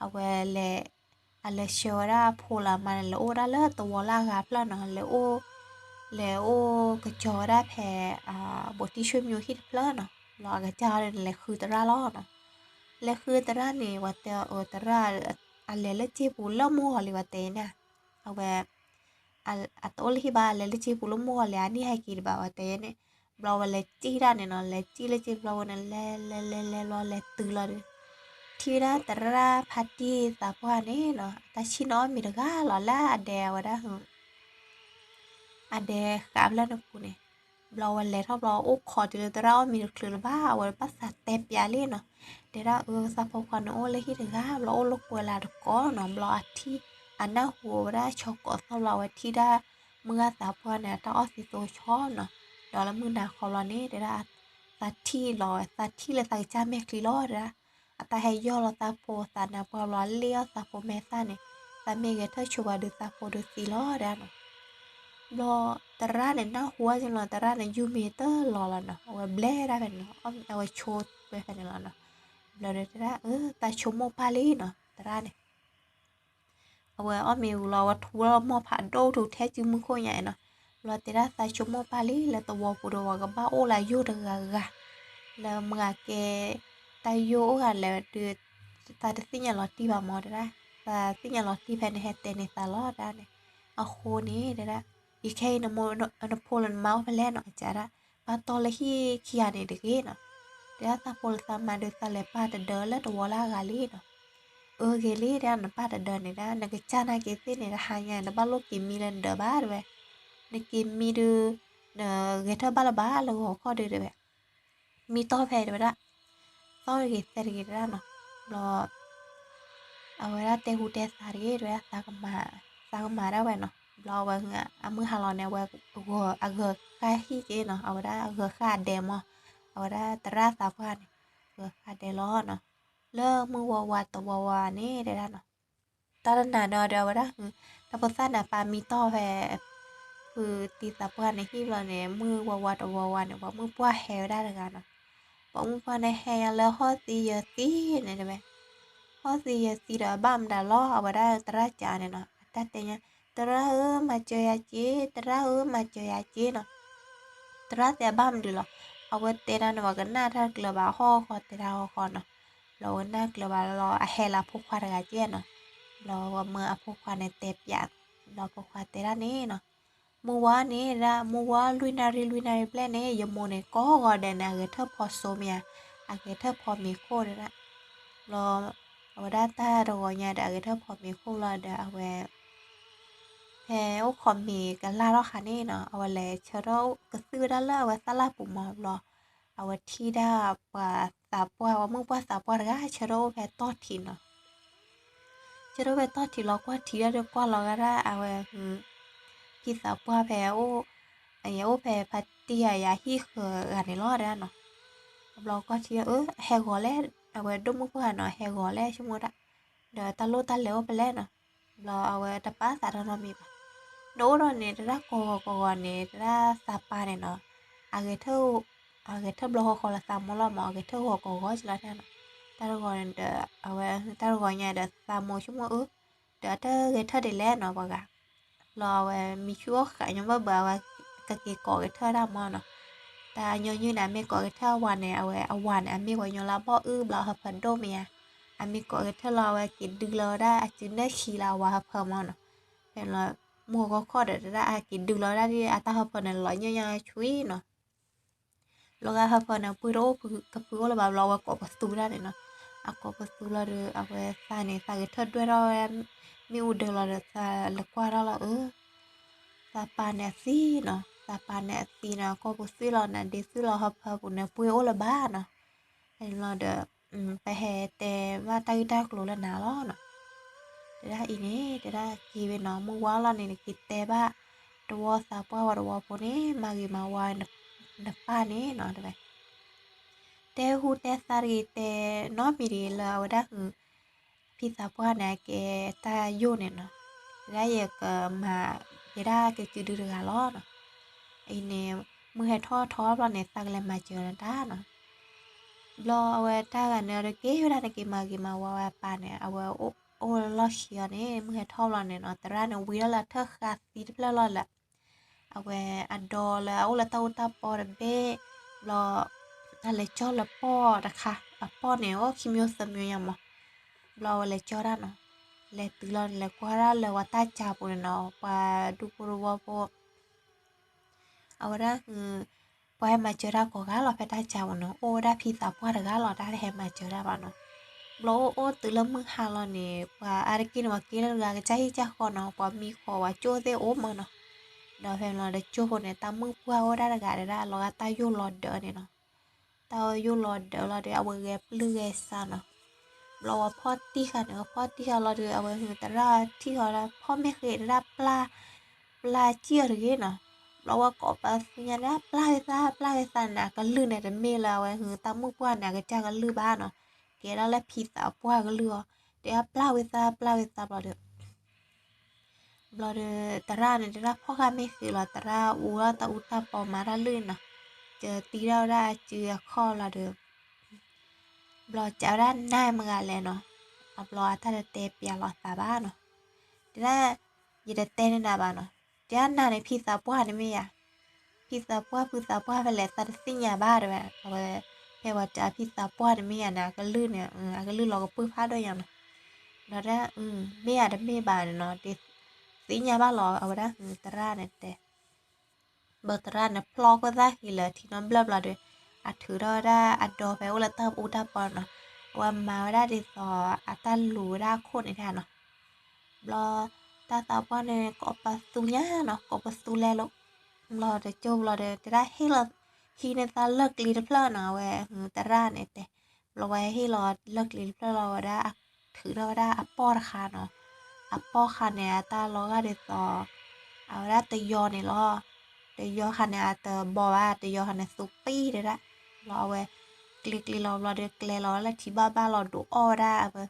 အဝဲလဲၤ အလဲၤဆှၢဝဲဒၣ်အဖိလၢအမါန့ၣ် လဲၤအိၣ်ဝဲဒၣ်လၢသဝီလၢအဂၤဖျၢၣ်နီၤ လဲၤအိၣ် လဲၤအိၣ်ကစီၤဝဲဒၣ်ဖဲ ဘိးတံၢ်ဆှၢမံၤဟံၣ်တဖျၢၣ်နီၤ. ဘျီအကစၢ်န့ၣ် လဲၤဃုသရၣ်လီၤနီၤ. လဲၤဃုသရၣ်န့ၣ် ဝဲတဲအီၤ သရၣ် အလဲၤလၢစ့ပူၤလၢမုၢ်ဂီၤလံ ဝဲတဲန့ၣ် အဝဲ အတအိၣ်လၢဟံၣ်ဘၣ် အလဲၤလၢစ့ပူၤလၢမုၢ်ဂီၤလံ အနံၣ်ဟဲက့ၤတဘၣ် ဝဲတဲန့ၣ်. ဘျီဝဲလဲၤစံၣ်တၢ်န့ၣ်နီၤ လဲၤစံၣ်လၢစ့ပူၤလီၤဝဲန့ၣ် လဲၤလဲၤလဲၤလဲၤဘျီလဲၤတုၤလီၤဒီး ထံၣ်ဝဲဒၣ်သရၣ်ဖါတံၢ်သးပှၢ်န့ၣ်နီၤ အတၢ်ဆံၣ်န့ၣ်အီၣ်မ့ၤတဂၤလီၤ လၢအဒဲဝဲဒၣ် အဒဲဃးဖျၢၣ်န့ၣ်ပူၤန့ၣ်. ဘျီဝဲလဲၤထီၣ်ဘျီအိၣ်ခိးတုၤလၢသရၣ်အီၣ်မ့ၤတချုးလၢၤဘၣ် အဝဲဘၣ်သးတဲပျးလံနီၤ. တဲဒၣ်အၢ သးဖိခွါန့ၣ်အိၣ်လၢဟံၣ်တဂၤ ဘျီအိၣ်လၢကွဲးလၢတကိးနီၤ. ဘျီအထံၣ် အနၢ်ဟူဝဲဒၣ်ဆီကိးသီၣ်ဘျီ အဝဲထံၣ်ဒၣ် မုၢ်ဂၤသးပှၢ်န့ၣ် အတၢ်အီၣ်သံသိဆီနီၤ. ဒီးလၢမုၢ်နၤခီဘျီန့ၣ် တဲဒၣ် သးထံၣ်လီၤ သးထံၣ်လၢသးကစၢ်မဲာ်ချံလီၤ တဲဒၣ်. အတၢ်ဟဲယီၢ်လီၤသးဖိသးနါပှၢ်ဘျီ လ့ၣ်အီၣ်သးဖိမဲာ်သၣ်န့ၣ် သးမ့ၢ်ဂဲၤထၢၣ်ဆိပှၤဒုး သးဖိဒုးသံလီၤ တဲဒၣ်နီၤ. ဘျီ သရၣ်န့ၣ် နၢ်ဟူဝဲက့ၤလီၤ သရၣ်န့ၣ် ယူၢ်မ့ၤတလီၤလီၤနီၤ အဝဲဘျဲၣ်ဒၣ်ဖဲန့ၣ်လီၤ အဝဲဆိဝဲဖဲန့ၣ်လီၤနီၤ. ဘျီဒီးတဲဒၣ် အၢ သးဆိကမိၣ်ပၢ်လံနီၤ သရၣ်န့ၣ် အဝဲအီၣ်မ့ၤဝံၤလီၤ အဝဲထူလီၤမီၢ်ဖးဒိၣ်ထူထဲစုမုၢ်ခိၣ်ညါနီၤ. ဘျီတဲဒၣ်သးဆိကမိၣ်ပၢ်လံ လၢသဝီပူၤဒီး ပှၤကဘၣ်အိၣ်လၢယိာ်တဂၤဂၤ လၢမုၢ်ဂၤကဲ တၢ်ယိာ်အိၣ်ဂၤလဲၣ်ဒီး သးတသ့ၣ်ညါလီၤတံၢ်ဘၣ်မီၤတဲဒၣ်. သးသ့ၣ်ညါလီၤတံၢ်ဖဲန့ၣ် ဟဲတဲန့ၢ်သးလီၤတဲဒၣ်န့ၣ်. အဃိန့ၣ်တဲဒၣ် ယခဲအံၤ နဖိလၢနမါအိၣ်ဖဲလဲၣ်နီၤ ကဒၣ် ဘၣ်တီၢ်လၢဟံၣ်ခံဂၤန့ၣ်တဂ့ၤနီၤ. တဲဒၣ်သးဖိလၢသးမါဒီး သးလဲၤပာ်တဒၢလၢသဝီလၢအဂၤလံနီၤ. အၢ ဂ့ၤလံတဲဒၣ် နပာ်တဒၢန့ၣ်ဒၣ် နကစၢ်နာ်က့ၤသ့ၣ်န့ၣ် တဟါညါ နဘၣ်လိၣ်က့ၤမံလၢနဒၢးဘၣ်တဲဝဲ. နက့ၤမံဒီး နဂဲၤထၢၣ်ဘၣ်လၢၤဘၣ်လၢဂီၤခီဒီးတဲဝဲ. မံတီၢ်ဖဲတဲဝဲဒၣ် သီၣ်တဂ့ၤသဲတဂ့ၤတဲဒၣ်နီၤ. ဘျီ အဝဲဒၣ်တဲဟူတဲသးတဂ့ၤတဲဝဲဒၣ် သးကမၤဒၣ်ဝဲနီၤ. ဘျီဝဲ အမုၢ်ဟါလီၤန့ၣ် အဝဲ အဂၢၤဃၣ်ဟံၣ်က့နီၤ အဝဲဒၣ်အဂၢၤဃၣ်ဒဲးမီၤ. အဝဲဒၣ်သရၣ်သးပှၢ်န့ၣ် ဂၢၤဃၣ်ဒဲးလီၤနီၤ. လၢမုၢ်ဝါဝါတဝီဝါန့ၣ်တဲဒၣ်နီၤ တၢ်တနၤန့ၣ်ဒီး အဝဲဒၣ် တၢ်ဖိသၣ်န့ၣ် ပာ်မံတီၢ်ဖဲ ဖုတံၤသးပှၢ်န့ၣ်ဟံၣ်ဘျီန့ၣ် မုၢ်ဝါဝါတဝီဝါန့ၣ် ပှၤမုၢ်ပှၢ်ဟဲဝဲဒၣ်တဂၤနီၤ. ပှၤမုၢ်ပှၢ်န့ၣ်ဟဲညါလၢဟီၣ်သံယၢၤသံန့ၣ်တဲဝဲ. ဟီၣ်သံယၢၤသံဒီး အဘၣ်မတၤလီၤ အဝဲဒၣ်သရၣ်ကးန့ၣ်နီၤ အတၢ်တဲညါ သရၣ်ဧၢ မၤစၢၤယၤက့ၤ သရၣ်ဧၢ မၤစၢၤယၤက့ၤနီၤ. သရၣ်တဲအဘၣ်မနုၤလီၤ. အဝဲတဲဒၣ်န့ၣ် ပှၤကနၣ်တၢ်တကျၢၤဘၣ် ဟီၣ်ဃီတဲဒၣ်ဟီၣ်ဃီနီၤ. ဘျီဝဲနၢ်ကျၢၤဘၣ်လီၤ အဟဲလၢအဖိခွါတဂၤကဲနီၤ. ဘျီဝဲမၢအဖိခွါန့ၣ်တဲပျး ဘျီဖိခွါတဲဒၣ်န့ၣ်နီၤ မုၢ်ဝါန့ၣ်ဒၣ် မုၢ်ဝါလွံၢ်နၣ်ရံၣ်လွံၢ်နၣ်ရံၣ်ဘျဲၣ်န့ၣ် ယမိၢ်န့ၣ်ကိးဂီၤဒဲးန့ၣ် အဂဲၤထၢၣ်ဖီစိမ့ၢ်ဧါ, အဂဲၤထၢၣ်ဖီမ့ၤခိၣ်တဲဒၣ်. ဘျီ အဝဲဒၣ်တၢ်တဂီၤညါဒီး အဂဲၤထၢၣ်ဖီမ့ၤခိၣ်လီၤဒီး အဝဲ ဖဲအိၣ်ခိးမ့ၤကလၢ်ထီၣ်ခါန့ၣ်နီၤ အဝဲလဲၤဆၢထၢၣ်ကသုၣ်ဝဲဒၣ်လၢအဝဲသၣ်လၢ်ပူၤမီၤဘျီ အဝဲထံၣ်ဒၣ်ပှၤသးပှၢ် ပှၤမုၢ်ပှၢ်သးပှၢ်တဂၤ ဆၢထၢၣ်အိၣ်ဖဲတီၢ်ထံးနီၤ. သ့ၣ်ဒိၣ်ဖဲတီၢ်ထံးလီၤကွၢ်ထံးဒၣ်ဒီးကွၢ်လီၤဂၤဒၣ်အဝဲ ဖံသးပှၢ်ဖဲ အိၣ်ဖဲဖါတံၢ်အဟံၣ်ဃၢၤဂၤန့ၣ်လီၤတဲဒၣ်နီၤ. ဘျီကွၢ်ထံ အၢ ဟဲဂီၤလဲၣ်, အဝဲဒိၣ်မုၣ်ပှၢ်ဂၤနီၤ ဟဲဂီၤလဲၣ်ဆိကမိၣ်ဒၣ်, ဒီးတၢ်လိၣ်တၢ်လဲၤအိၣ်ဖဲလဲၣ်နီၤ. ဘျီအဝဲတပာ်သးတၢ်နီတမံၤဘၣ်. နအိၣ်ဒီးန့ၣ် တဒၣ်ကိးဂီၤကိးဂီၤန့ၣ် တဒၣ်သးပၢ်န့ၣ်နီၤ, အဂဲၤထၢၣ် အဂဲၤထၢၣ်ဘျီဃီဃီလၢသးမိၢ်လီၤမး အဂဲၤထၢၣ်ဂီၤကိးဂီၤကလီၤန့ၣ်နီၤ. တၢ်တဂီၤန့ၣ်ဒီး အဝဲ တၢ်တဂီၤညါဒီးသးမိၢ်ဆိကမိၣ်အၢ ဒီးအတၢ်ဂဲၤထၢၣ်ဒ်လဲၣ်နီၤပှၤဂၤ. ဘျီအဝဲမံဆူၣ်အိၣ်ဃးညီဘၣ်ဘၣ် အဝဲကက့ၤကိးဂဲၤထၢၣ်ဒၣ်မးနီၤ. တၢ်ညီနုၢ်န့ၣ် အမ့ၢ်ကိးဂဲၤထၢၣ်အဝၤန့ၣ် အဝဲအဝၤန့ၣ် အမ့ၢ်ပှၤကညီလၢအဘီၣ်အုၣ်ဘျီဟၢဖၢဒိၣ်မ့ၢ်ဧါ. အမ့ၢ်ကိးဂဲၤထၢၣ်လီၤ အဝဲက့ၤဒုးလီၤဝဲဒၣ်အစုနဲၣ်ခံလၢအဝၤဟၢဖၢမးနီၤ. ဖဲလီၤ မုၢ်ဂီၤခီခီဒီးတဒၣ်အက့ၤဒုးလီၤဝဲဒၣ်ဒ်အတၢ်ဟၢဖၢန့ၣ် လီၤညၣ်ညၣ်ဆှံနီၤ. ဘျီဂၤဟၢဖၢန့ၣ် ပှ့ၤတအိၣ်ကဖုအိၣ်လၢၤဘၣ် ဘျီအဝဲကိးပသူဒၣ်န့ၣ်နီၤ. အကိးပသူလီၤဒီး အဝဲသးန့ၣ် သးဂဲၤထၢၣ်ဒွဲၣ်ထီၣ်ဝဲ မ့ၣ်အူဒၢလီၤဒီး သးလဲၤကွၢ်ထီၣ်လီၤအၢ သးပၢ်န့ၣ်အသံနီၤ, သးပၢ်န့ၣ်အသံန့ၣ် အကိးပသူလီၤန့ၣ် ဒ့သူလီၤဟၢဖၢပူၤန့ၣ် ပှ့ၤအိၣ်လၢၤဘၣ်နီၤ. ဖဲန့ၣ်လီၤဒီး ပဟဲတဲဘၣ်တၢ်ဂ့ၢ်တၢ်ကျိၤလၢနၤလီၤနီၤ. တဲဒၣ်အံၤန့ၣ် တဲဒၣ်က့ၤဝဲနီၤ မုၢ်ဝါလီၤန့ၣ် နက့ၤတဲဘၣ် တဝီသးပှၢ်ဝဲတဝီဖိန့ၣ် မၤဂ့ၤမၤဝါ နပၢ်န့ၣ်နီၤ တဲဝဲ တဲဟူတဲသါတဂ့ၤ တဲနီတမံၤတဂ့ၤလၢအဝဲဒၣ် ဖံသးပှၢ်န့ၣ် အကဲတၢ်ယိၣ်န့ၣ်နီၤ, တဲဒၣ်ယကမၤ ယဲဒၣ်ကစုဒုတဂၤလီၤနီၤ. အံၤန့ၣ် မုၢ်ဟဲထီၣ်ထီဘျီန့ၣ် သးကလဲၤမၤစၢၤနတၢ်နီၤ. ဘျီအဝဲတၢ်ဂၤန့ၣ် အက့ၤဝဲဒၣ်န့ၣ် က့ၤမၤဂ့ၤမၤဝါဝဲအပၢ်န့ၣ် အဝဲအိၣ်လၢလီၢ်ခံအီၤန့ၣ် မုၢ်ဟဲထီၣ်ဘျီန့ၣ်နီၤ သရၣ်န့ၣ် ဝံၤထီၣ်လၢအထၢၣ်ဃာ်သံတဖျၢၣ်လီၤလၢ အဝဲအဒီလၢအအိၣ်လၢတၢ်အူတၢ်ပီတဘ့ၣ်, ဘျီ အလဲၤကၠီလၢပီၢ်တခါ, အပီၢ်န့ၣ် အိၣ်ခံမျိုးသၢမျိုးညါမး, ဘျီအဝဲလဲၤကၠီတၢ်နီၤ, လဲၤတုၤလီၤန့ၣ် လဲၤကွၢ်ဒၣ်လၢပှၤတၢ်စှၤပူၤန့ၣ်နီၤ ပှၤဒူဖိတဝီဖိ အဝဲဒၣ် ပှၤဟဲမၤစၢၤတၢ်ကိးဂၤလီၤ ဖဲတၢ်စှၤပူၤန့ၣ် အိၣ်ဝဲဒၣ်ဖံသးပှၢ်တဂၤလီၤ တၢ်တဟဲမၤစၢၤတၢ်ဘၣ်နီၤ. ဘျီအိၣ်အိၣ်တုၤလၢမုၢ်ဟါလီၤန့ၣ် ပှၤအါတက့ၢ်န့ၣ် ပှၤက့ၤလၢတဂၤကစၢ်ဟံၣ်ကစၢ်ဃီနီၤ ပှၤမံဃီၤပှၤကၠိသ့ၣ်အိၣ်မးနီၤ. ဒီးဖဲန့ၣ်လီၤဒီးကၠိဖိန့ၣ် တၢ်မုၣ်ပှၢ်အိၣ်ဒၣ်တဂၤဒၣ် လီၤဂာ်တၢ်ယိၣ်လီၤဒၢးန့ၣ်နီၤ. တၢ်ယိၣ်လီၤဒၢးလီၤဒီး အဝဲဂဲၤပျုၢ်ဂဲၤဆါနီၤ. ဘျီဝဲဖီၣ်တံၢ်ဃာ်န့ၣ် ဝဲဖီၣ်တံၢ်ဃာ်လီၤဒီး အဝဲဟုသရၣ်ထံၣ်ဃီဒၣ် ဖီၣ်မ့ၢ်ဃ့တဒၣ် ပျၢ်စံၣ်အီၤတဂ့ၤနီၤ. ဘျီဝဲကိးပသူညါဒၣ် ပျၢ်ဝဲသး ပျၢ်ဝဲသးန့ၣ် အကလုၢ်န့ၣ်တမ့ၢ်လၢအဝဲဟု တၢ်မုၣ်ပှၢ်န့ၣ် အကစၢ်ကလုၢ်ဘၣ်နီၤ. ကဲဒၣ်လၢဖံသးပှၢ်ကလုၢ်အီၤ တဲဒၣ်ပျၢ်ဝဲသး ပျၢ်ဝဲသးဘျီဒီး ဘျီဒီး သရၣ်န့ၣ် တဲဒၣ်ဖီၣ်ဃာ်မ့ၢ်ဃ့လီၤ သရၣ်အူလီၤတၢ်အူတၢ်ပီမၤတၢ်လုၢ်နီၤ. ကတံထီၣ်ဝဲဒၣ်အစုအခီၣ်လီၤဒီး ဘျီကးဝဲဒၣ်နၤမတၤလဲၣ်နီၤ. အဘျီအတၢ်တတဲပျးလီၤသးဘၣ်နီၤ. တဲဒၣ် ယတတဲန့ၢ်နၤဘၣ်နီၤ. တဲဒၣ်နၤန့ၣ် ဖံသးပှၢ်န့ၣ်မ့ၢ်ယၤ. ဖံသးပှၢ် ဖုသးပှၢ်ဖဲလဲၣ် သးတသ့ၣ်ညါဘၣ်တဲဝဲ. အဝဲ ဖဲဝဲတဲဖံသးပှၢ်န့ၣ်မ့ၢ်ယၤန့ၣ် အကလုၢ်န့ၣ် အကလုၢ်လီၤကပၢၢ်ဖးဒိၣ်ညါနီၤ. ဒီးတဲ မ့ၢ်ယၤတမ့ၢ်ဘၣ်န့ၣ်နီၤ တသ့ၣ်ညါဘၣ်လီၤ အဝဲဒၣ်သရၣ်န့ၣ်တဲ ဘျီသရၣ်န့ၣ်ဖျီခိၣ်သၣ်ဃံလၢထံနီတဘျၢၣ်ဘျီဒီး အထုးထီၣ်ဝဲဒၣ်အဒီဖဲအိၣ်လၢတၢ်အူတၢ်ပီနီၤ. အဝဲမၤဝဲဒၣ်ဒ်သိးအတၢ်လူၤဝဲဒၣ်အခိၣ်န့ၣ်ဒၣ်နီၤ. ဘျီ တၢ်သးပှၢ်န့ၣ် ကိးပသူညါနီၤ ကိးပသူလဲၤလိာ် ဘျီတကၠိဘျီဒီး တဲဒၣ်ဟ့ၣ်လီၤ ဟံးန့ၢ်သးလၢၢ်ကျ့တဖျၢၣ်နီၤ အဝဲ သရၣ်န့ၣ်တဲ. ဘျီဝဲဟ့ၣ်လီၤလၢၢ်ကျ့တဖျၢၣ်လီၤဝဲဒၣ် ထုးထီၣ်ဝဲဒၣ်အပီၢ်တခါနီၤ. အပီၢ်ခါန့ၣ် အတၢ်လီၤဂာ်ဒ်သိး အဝဲဒၣ်တယီန့ၣ်လီၤ. တယီခါန့ၣ် အတဘီဘၣ် တယီခါန့ၣ် သူပံၢ်တဲဒၣ်. ဘျီအဝဲ ကျ့ကျ့လီၤဘျီဒီး ကျဲလီၤလၢထံဘၣ်ဘၣ်လီၤဒိးအီၣ်ဝဲဒၣ်အဝဲ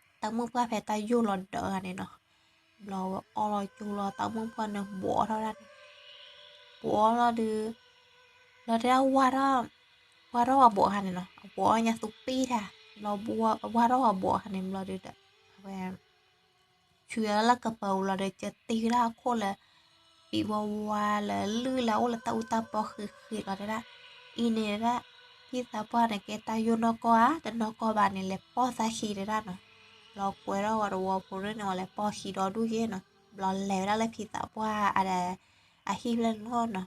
တၢ်မုၣ်ပှၢ်ဖဲတၢ်ယိၣ်လီၤဒၢးဂၤန့ၣ်နီၤ. ဘျီဝဲအီၣ်လီၤကၠိလီၤ တၢ်မုၣ်ပှၢ်န့ၣ် ဘှီးထီၣ်ဝဲဒၣ်န့ၣ် ဘှီးလီၤဒီး ဘျီတဲဒၣ် ဝါထီၣ်ဝဲဘှီးခါန့ၣ်နီၤ အဘှီးအီၣ်ညါသူပံၢ်တၢ် ဘျီဝါထီၣ်ဝဲဘှီးခါန့ၣ်ဘျီဒီး အဝဲ ဆူညါလၢကပၤပူၤလီၤဒီး ကတံဝဲဒၣ်အခိၣ်လၢ ပံးဝါဝါလၢလုၢ်လၢအိၣ်လၢတၢ်အူတၢ်ပီဃံးဃံးလီၤတဲဒၣ်. အံၤန့ၣ်ဒၣ် ဖံသးပှၢ်န့ၣ် ကဲတၢ်ယိၣ်နီၢ်ကီၢ်ဧါ တနီၢ်ကီၢ်ဘၣ်န့ၣ် လဲၤပိာ်သးခံတဲဒၣ်နီၤ. ဘျီကွဲထီၣ်ဝဲတဝီဖိန့ၣ် ဝဲလဲၤပိာ်ခံဒီဒူၣ်ယဲနီၤ. ဘျီလဲၤဝဲဒၣ်လၢဖံသးပှၢ်အ အဟံၣ်ဖျၢၣ်န့ၣ်လီၤနီၤ.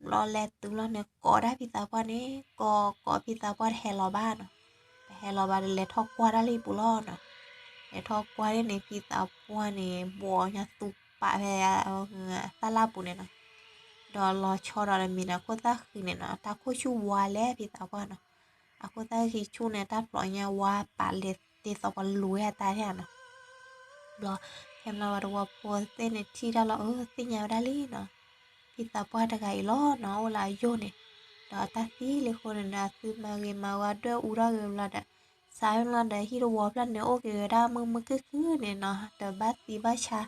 ဘျီလဲၤတုၤလီၤန့ၣ် ကိးဒၣ်ဖံသးပှၢ်န့ၣ် ကိးကိးဖံသးပှၢ်တဟဲလီၤဘၣ်နီၤ. တဟဲလီၤဘၣ်ဒီး လဲၤထီၣ်ကွၢ်တၢ်လၢဟံၣ်ပူၤလီၤနီၤ. လဲၤထီၣ်ကွၢ်ဒ်န့ၣ် ဖံသးပှၢ်န့ၣ် ဘှီးညါသူပာ်ဖဲ သၣ်လၣ်ပူၤန့ၣ်နီၤ. ဒီးလီၤဆီဒီးတမံၤန့ၣ် အခိၣ်သၣ်ဃံးန့ၣ်နီၤ တၢ်ခိၣ်ဆူၣ်ဝါလဲၣ်ဖံသးပှၢ်နီၤ. အခိၣ်သၣ်ဃံးဆူၣ်န့ၣ် တၢ်ဖျိးညါဝါပာ်လဲၤဒ်သိးပှၤလူၤဝဲအတၢ်န့ၣ်နီၤ. ဘျီ ဖဲမ့ၢ်လီၤဝဲတဝီဖိသ့ၣ်န့ၣ်ထံၣ်တၢ်လီၤ အၢ သ့ၣ်ညါဝဲဒၣ်လံနီၤ, ဖံသးပှၢ်တဂၤအံၤလီၤနီၤ အိၣ်လၢအယိၣ်န့ၣ်, ဒီးအတၢ်သံလံအဃိန့ၣ်ဒီး အသုမၤဂ့ၤမၤဝါဒွဲၣ်အူထီၣ်ဂ့ၤဘျီဒီး စးဝဲလီၤဒီးဟံၣ်တဝီဖျၢၣ်န့ၣ် အိၣ်က့ၤဝဲဒၣ်မုာ်မုာ်ခုၣ်ခုၣ်န့ၣ်နီၤ, ဒီးဘၣ်သံဘၣ်ဆါ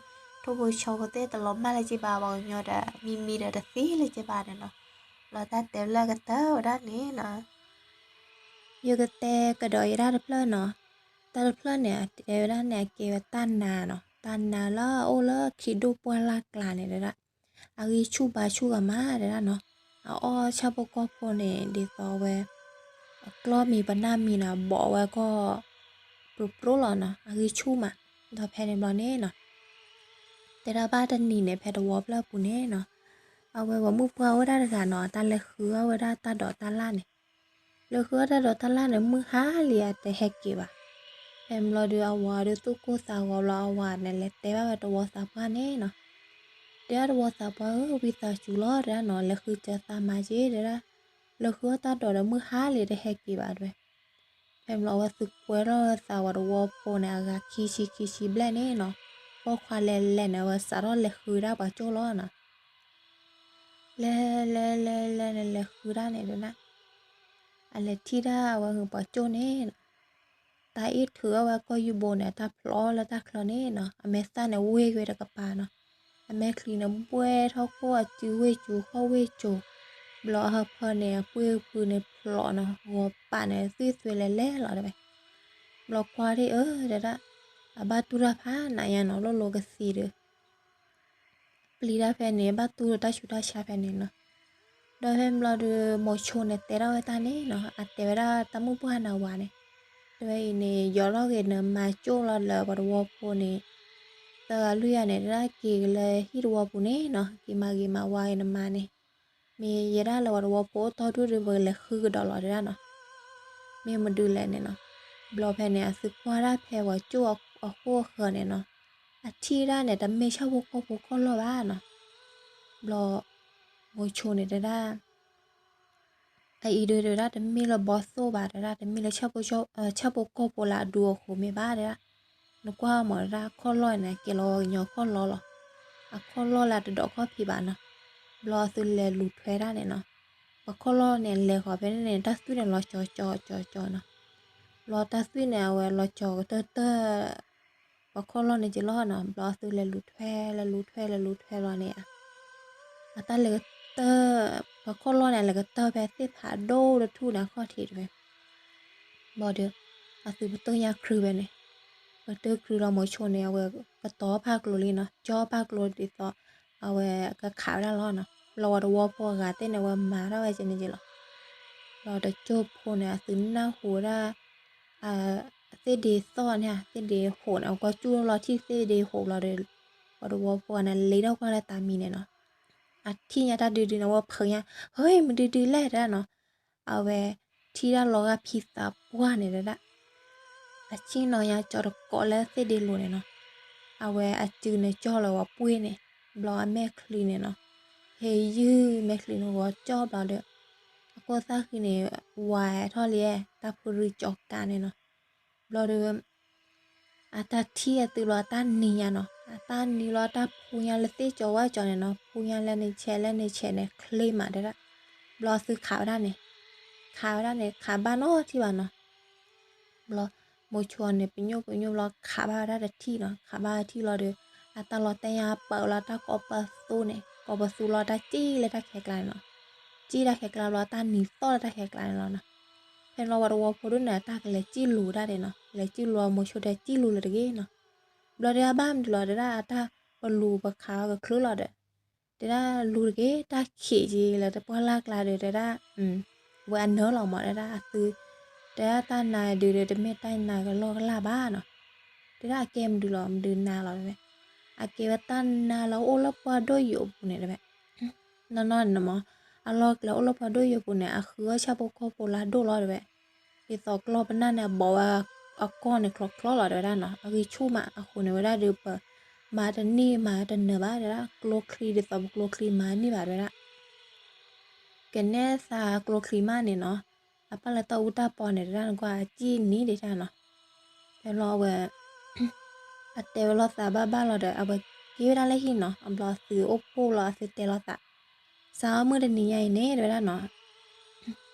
ထိၣ်ဖိဆီဖိသ့ၣ်တလီၤမၢ်လၢၤက့ဘၣ် ပှၤကညီဒီး မံမံဒီးတသံလၢၤက့ဘၣ်န့ၣ်နီၤ, ဘျီတၢ်တဲလၢအကတၢၢ်ဝဲဒၣ်န့ၣ်နီၤ ယကတဲကဒီးယဲဒၣ်တဖျၢၣ်နီၤ, တၢ်တဖျၢၣ်န့ၣ် အတဲဝဲဒၣ်န့ၣ် အကဲဝဲတၢ်နါနီၤ, တၢ်နါလၢအအိၣ်လၢခံဒိၣ်ပှၢ်လၢ်ကျါန့ၣ်တဲဒၣ်, အဂံၢ်ဆူၣ်ဘါဆူၣ်ဂၤမးတဲဒၣ်နီၤ, အအီၣ်ဆၣ်ဖိကီၢ်ဖိန့ၣ် ဒ်သိးဝဲ အကျီၢ်မံၤပနၢ်မံၤန့ၣ် ဘိးဝဲကီၢ် ပြိပြိလီၤနီၤ, အဂံၢ်ဆူၣ်မး, ဒီးဖဲန့ၣ်ဘျီန့ၣ်နီၤ တဲဒၣ်ဘၣ်တနံၤန့ၣ် ဖဲတဝီဖျၢၣ်အပူၤန့ၣ်နီၤ, အဝဲပှၤမုၣ်ပှၢ်အိၣ်ဒၣ်တဂၤနီၤ အတၢ်လဲၤဃုအီၣ်ဝဲဒၣ်တၢ်ဒိးတၢ်လၣ်န့ၣ်, လဲၤဃုအီၣ်တၢ်ဒိးတၢ်လၣ်န့ၣ် မုၢ်ဟါလံအတဟဲက့ၤဘၣ်, ဖဲဘျီဒီးအဝၤဒီးသူၣ်ကိၢ်သးဂီၤဘျီအဝၤန့ၣ် လဲၤတဲဘၣ်ဝဲတဝီသးပှၢ်န့ၣ်နီၤ, တဲဒၣ်တဝီသးပှၢ်ဧၢ ဝံသးစူၤလီၤတဲဒၣ်နီၤ လဲၤဃုစၢၤသးမၤက့ၤတဲဒၣ်, လဲၤဃုအီၣ်တၢ်ဒိးဒီးမုၢ်ဟါလံတဟဲက့ၤဘၣ်တဲဝဲ ဖဲမ့ၢ်လီၤအဝဲသုကွဲထီၣ်သးဝဲတဝီဖိန့ၣ် အဂၤခံဆံခံဆံဘျဲၣ်န့ၣ်နီၤ, ပိာ်ခွါလဲၤလဲၤန့ၣ် အဝဲစးထီၣ်လဲၤဃုဒၣ်ပှၤကၠိလီၤနီၤ, လဲၤလဲၤလဲၤလဲၤန့ၣ် လဲၤဃုဒၣ်န့ၣ်တဲဒၣ်, အလဲၤထံၣ်ဒၣ်အဝဲပှၤကၠိန့ၣ်နီၤ, တၢ်အ့ၣ်ထုးအီၣ်ဝဲကီၢ်ယူဘိန့ၣ် အတၢ်ဖျိးလၢတၢ်ချၢန့ၣ်နီၤ အမဲာ်သၣ်န့ၣ်ဝ့ၢ်ကွံာ်တကပၤနီၤ, အမဲာ်ချံန့ၣ်ဘှဲၣ်ထီၣ်ခိၣ်အစုဝ့ၢ်စူၤဃီၣ်ဝ့ၢ်စူၤ, ဘျီအဟၢဖၢန့ၣ် အပှ့ၢ်ဖုန့ၣ်ဖျိးနီၤ ဂီၤပာ်န့ၣ် သွံၣ်သွဲလဲၤလဲၤလီၤတဲဝဲ, ဘျီကွၢ်ထံၣ်အၢတဲဒၣ်, အဘၣ်တူၢ်တၢ်ဖးနးညါနီၤ လိၣ်လိၤကသံဒီး ပျံၤတၢ်ဖဲန့ၣ် ဘၣ်တူၢ်ဒီးတၢ်ဆူးတၢ်ဆါဖဲန့ၣ်နီၤ, ဒီးဖဲမ့ၢ်လီၤဒီး မိၤဆိန့ၣ်တဲထီၣ်ဝဲတၢ်န့ၣ်နီၤ အတဲဝဲဒၣ်တၢ်မုၣ်ပှၢ်နၤဝၤန့ၣ်, တဲဝဲအံၤန့ၣ် ယီၤထီၣ်ဂ့ၤနမၤကၠိလီၤလၢပှၤတဝီဖိန့ၣ်, သၢဂၤလွံၢ်ဂၤန့ၣ် တဲဒၣ်က့ၤက့ၤလၢဟံၣ်တဝီပူၤန့ၣ်နီၤ က့ၤမၤဂ့ၤမၤဝါဂ့ၤနမါန့ၣ်, မ့ၢ်ယဲဒၣ်လၢပှၤတဝီဖိအိၣ်တီဒူၣ်ဒီး ပကလဲၤဃုကဒီးလီၤတဲဒၣ်နီၤ, မ့ၢ်မဒုးလဲၣ်န့ၣ်နီၤ, ဘျီဖဲန့ၣ် အသုကွၢ်ဒၣ်ဖဲပှၤကၠိအဃိအဃၢၤန့ၣ်နီၤ, အထံၣ်ဒၣ်န့ၣ် တမ့ၢ်ဆၣ်ဖိကီၢ်ဖိခီၣ်လီၢ်ဘၣ်နီၤ, ဘျီ မိၤဆိန့ၣ်တဲဒၣ် အအံၤဒုးတဲဒၣ် တမ့ၢ်လၢဘီသိၣ်ဘၣ်တဲဒၣ် တမ့ၢ်လၢ ဆၣ်ဖိကီၢ်ဖိလၢအဒူအဃိမ့ၢ်ဘၣ်တဲဒၣ်, နကွၢ်မးတဲဒၣ် ခီၣ်လီၢ်န့ၣ် ကဲလီၤဝဲကညီခီၣ်လီၢ်လီၤ, အခီၣ်လီၢ်လၢအတဒိးခီၣ်ဖံးဘၣ်နီၤ, ဘျီအသုလဲၤလူၤထွဲဒၣ်န့ၣ်နီၤ, ပှၤခီၣ်လီၢ်န့ၣ် လဲၤဃီၤဖဲန့ၣ်န့ၣ် တၢ်သွံၣ်န့ၣ်လီၤကၠီၤကၠီၤကၠီၤကၠီၤနီၤ, ဘျီတၢ်သွံၣ်န့ၣ် အဝဲလီၤကၠီၤကတၢၢ်တၢၢ် ပှၤခီၣ်လီၢ်န့ၣ်က့ၤလီၤနီၤ, ဘျီအသုလဲၤလူၤထွဲ လဲၤလူၤထွဲ လဲၤလူၤထွဲလီၤန့ၣ်ဧါ အတၢ်လဲၤကတၢၢ်, ပှၤခီၣ်လီၢ်န့ၣ် လဲၤကတၢၢ်ဖဲသ့ၣ်ဖးဒိၣ်တထူၣ်န့ၣ်အခီၣ်ထံးတဝဲ, ဘျီဒီး အသုပတုာ်ညါခရူာ်ဝဲန့ၣ်, ပတုာ်ခရူာ်လီၤမိၤဆိန့ၣ် အဝဲကတီၤဖးကျိၤလံနီၤ, ကၠီဖးကျိၤဒ်သိး အဝဲကခးဝဲဒၣ်လီၤနီၤ, ဘျီဝဲတဝီဖိအဂၤသ့ၣ်န့ၣ် အဝဲမၤထီၣ်ဝဲကန့ၣ်က့ၤလီၤ, ဘျီတကၠိဖိန့ၣ် အသုနၢ်ဟူဝဲဒၣ် သ့ၣ်ဒ့သီၣ်န့ၣ် သ့ၣ်ဒ့ဟိးန့ၣ် အကွၢ်ကၠူၣ်လီၤထံၣ်သ့ၣ်ဒ့ဟိးဘျီဒီး ပှၤတဝီဖိန့ၣ် လ့ထီၣ်ကွၢ်လၢတၢ်မံန့ၣ်နီၤ, အထံၣ်ညါတၢ်ဒုဒုန့ၣ် အဝဲဖုးညါ, ဟ့ မဒုဒုလဲၣ်တဲဒၣ်နီၤ, အဝဲထံၣ်ဒၣ်လီၤဂာ်ဖံသးပှၢ်န့ၣ်တဲဒၣ်, အဆ့ၣ်နီၤညါကၠီတကိးလၢသ့ၣ်ဒ့လိၤန့ၣ်နီၤ, အဝဲအစုန့ၣ်ကၠီလီၤဝဲပှ့ၢ်န့ၣ်, ဘျီအမဲာ်ချံန့ၣ်နီၤ, ဟ့ယုၢ်မဲာ်ချံန့ၣ်ဂီၤကၠီဘျီဒီး အခိၣ်သၣ်ဃံန့ၣ် ဝါထီၣ်လံ, တၢ်ဖုရံကၠီကးန့ၣ်နီၤ, ဘျီဒီး အတၢ်ထံၣ်အသုးလီၤအတၢ်နံၤညါနီၤ, အတၢ်နံၤလီၤအတၢ်ဖူညါလၢသ့ၣ်ကၠီဝၣ်ကၠီန့ၣ်နီၤ, ဖူညါလၢန့ၣ်ဆဲးလၢန့ၣ်ဆဲးန့ၣ် ချ့မးတဲဒၣ်, ဘျီအသုခးဝဲဒၣ်န့ၣ်, ခးဝဲဒၣ်န့ၣ် ခးဘၣ်နီတထံၣ်ဘၣ်နီၤ, ဘျီ မိၤဆိန့ၣ် ပညိၣ်ပညိၣ်ဘျီခးဘၣ်ဝဲဒၣ်တထံၣ်နီၤ, ခးဘၣ်တထံၣ်လီၤဒီး အတၢ်လီၤတဲာ်ညါပာ်လီၤတၢ်ကိးပသူန့ၣ်, ကိးပသူလီၤတၢ်စံၣ်လၢတၢ်ခဲကျါန့ၣ်နီၤ, စံၣ်တၢ်ခဲကျါဘျီတၢ်နံၤသီၣ်လၢတၢ်ခဲကျါန့ၣ်လီၤနီၤ, ဖဲလီၤဝဲတဝီဖိဒၣ်န့ၣ် အတၢ်ကလဲၤစံၣ်လူၤဒၣ်န့ၣ်နီၤ, လဲၤစံၣ်လူၤမိၤဆိတဲစံၣ်လူၤလၢတဂ့ၤနီၤ, ဘျီဒီးအဘၣ်မနုၤလီၤတဲဒၣ် အတၢ်ပလူၤပခးအီၤကချုးလီၤဒီး တဲဒၣ်လူၤတဂ့ၤ တၢ်ခံးက့ၤလၢတပှၢ်လၢ်ကျါဒီးတဲဒၣ် ဝဲအနၢလီၤမး တဲဒၣ်အသု, တဲဒၣ်တၢ်နါဒုးဒီး တမ့ၢ်တၢ်နါကလီကလၢ်ဘၣ်နီၤ, တဲဒၣ်အကဲမနုၤလီၤ မနုၤနါလီၤတဲဝဲ, အကဲဝဲတၢ်နါလၢအိၣ်လၢပှၢ်ဒိၣ်ယိာ်ပူၤန့ၣ်တဲဝဲ, နီၢ်နီၢ်န့ၣ်မး အလီၢ်ကျဲအိၣ်လၢပှၢ်ဒိၣ်ယိာ်ပူၤန့ၣ် အဃုအီၣ်ဆၣ်ဖိကီၢ်ဖိလၢအဒိၣ်လီၤတဲဝဲ, ဒ်သိးကျီၢ်ပနၢ်န့ၣ် အဘိးဝဲအကီၢ်န့ၣ်ချီချီလီၤတဲဝဲဒၣ်နီၤ, အဂံၢ်ဆူၣ်မး အဃိန့ၣ်ဝဲဒၣ်ဒီးပ မၤတန့ၢ်မၤတနၢၤဘၣ်တဲဒၣ်, ကျိချံဒ်သိးပကျိချံမၤန့ၢ်ဘၣ်တဲဝဲဒၣ် ကနဲသးကျိချံမးန့ၣ်နီၤ, အပၢ်လၢတၢ်အူတၢ်ပီန့ၣ်တဲဒၣ်နကွၢ်အစံၣ်နံၤဒံးတၢ်နီၤ, ဖဲလီၤဝဲ အတဲဝဲလိာ်သးဘၣ်ဘၣ်လီၤဒီး အဝဲက့ၤဝဲဒၣ်လၢဟံၣ်နီၤ, အဘျီအသုအိၣ်ဖှိၣ်လီၤ အသုတဲလိာ်သး, စးထီၣ်မုၢ်တနံၤညါအံၤန့ၣ် တဲဝဲဒၣ်နီၤ,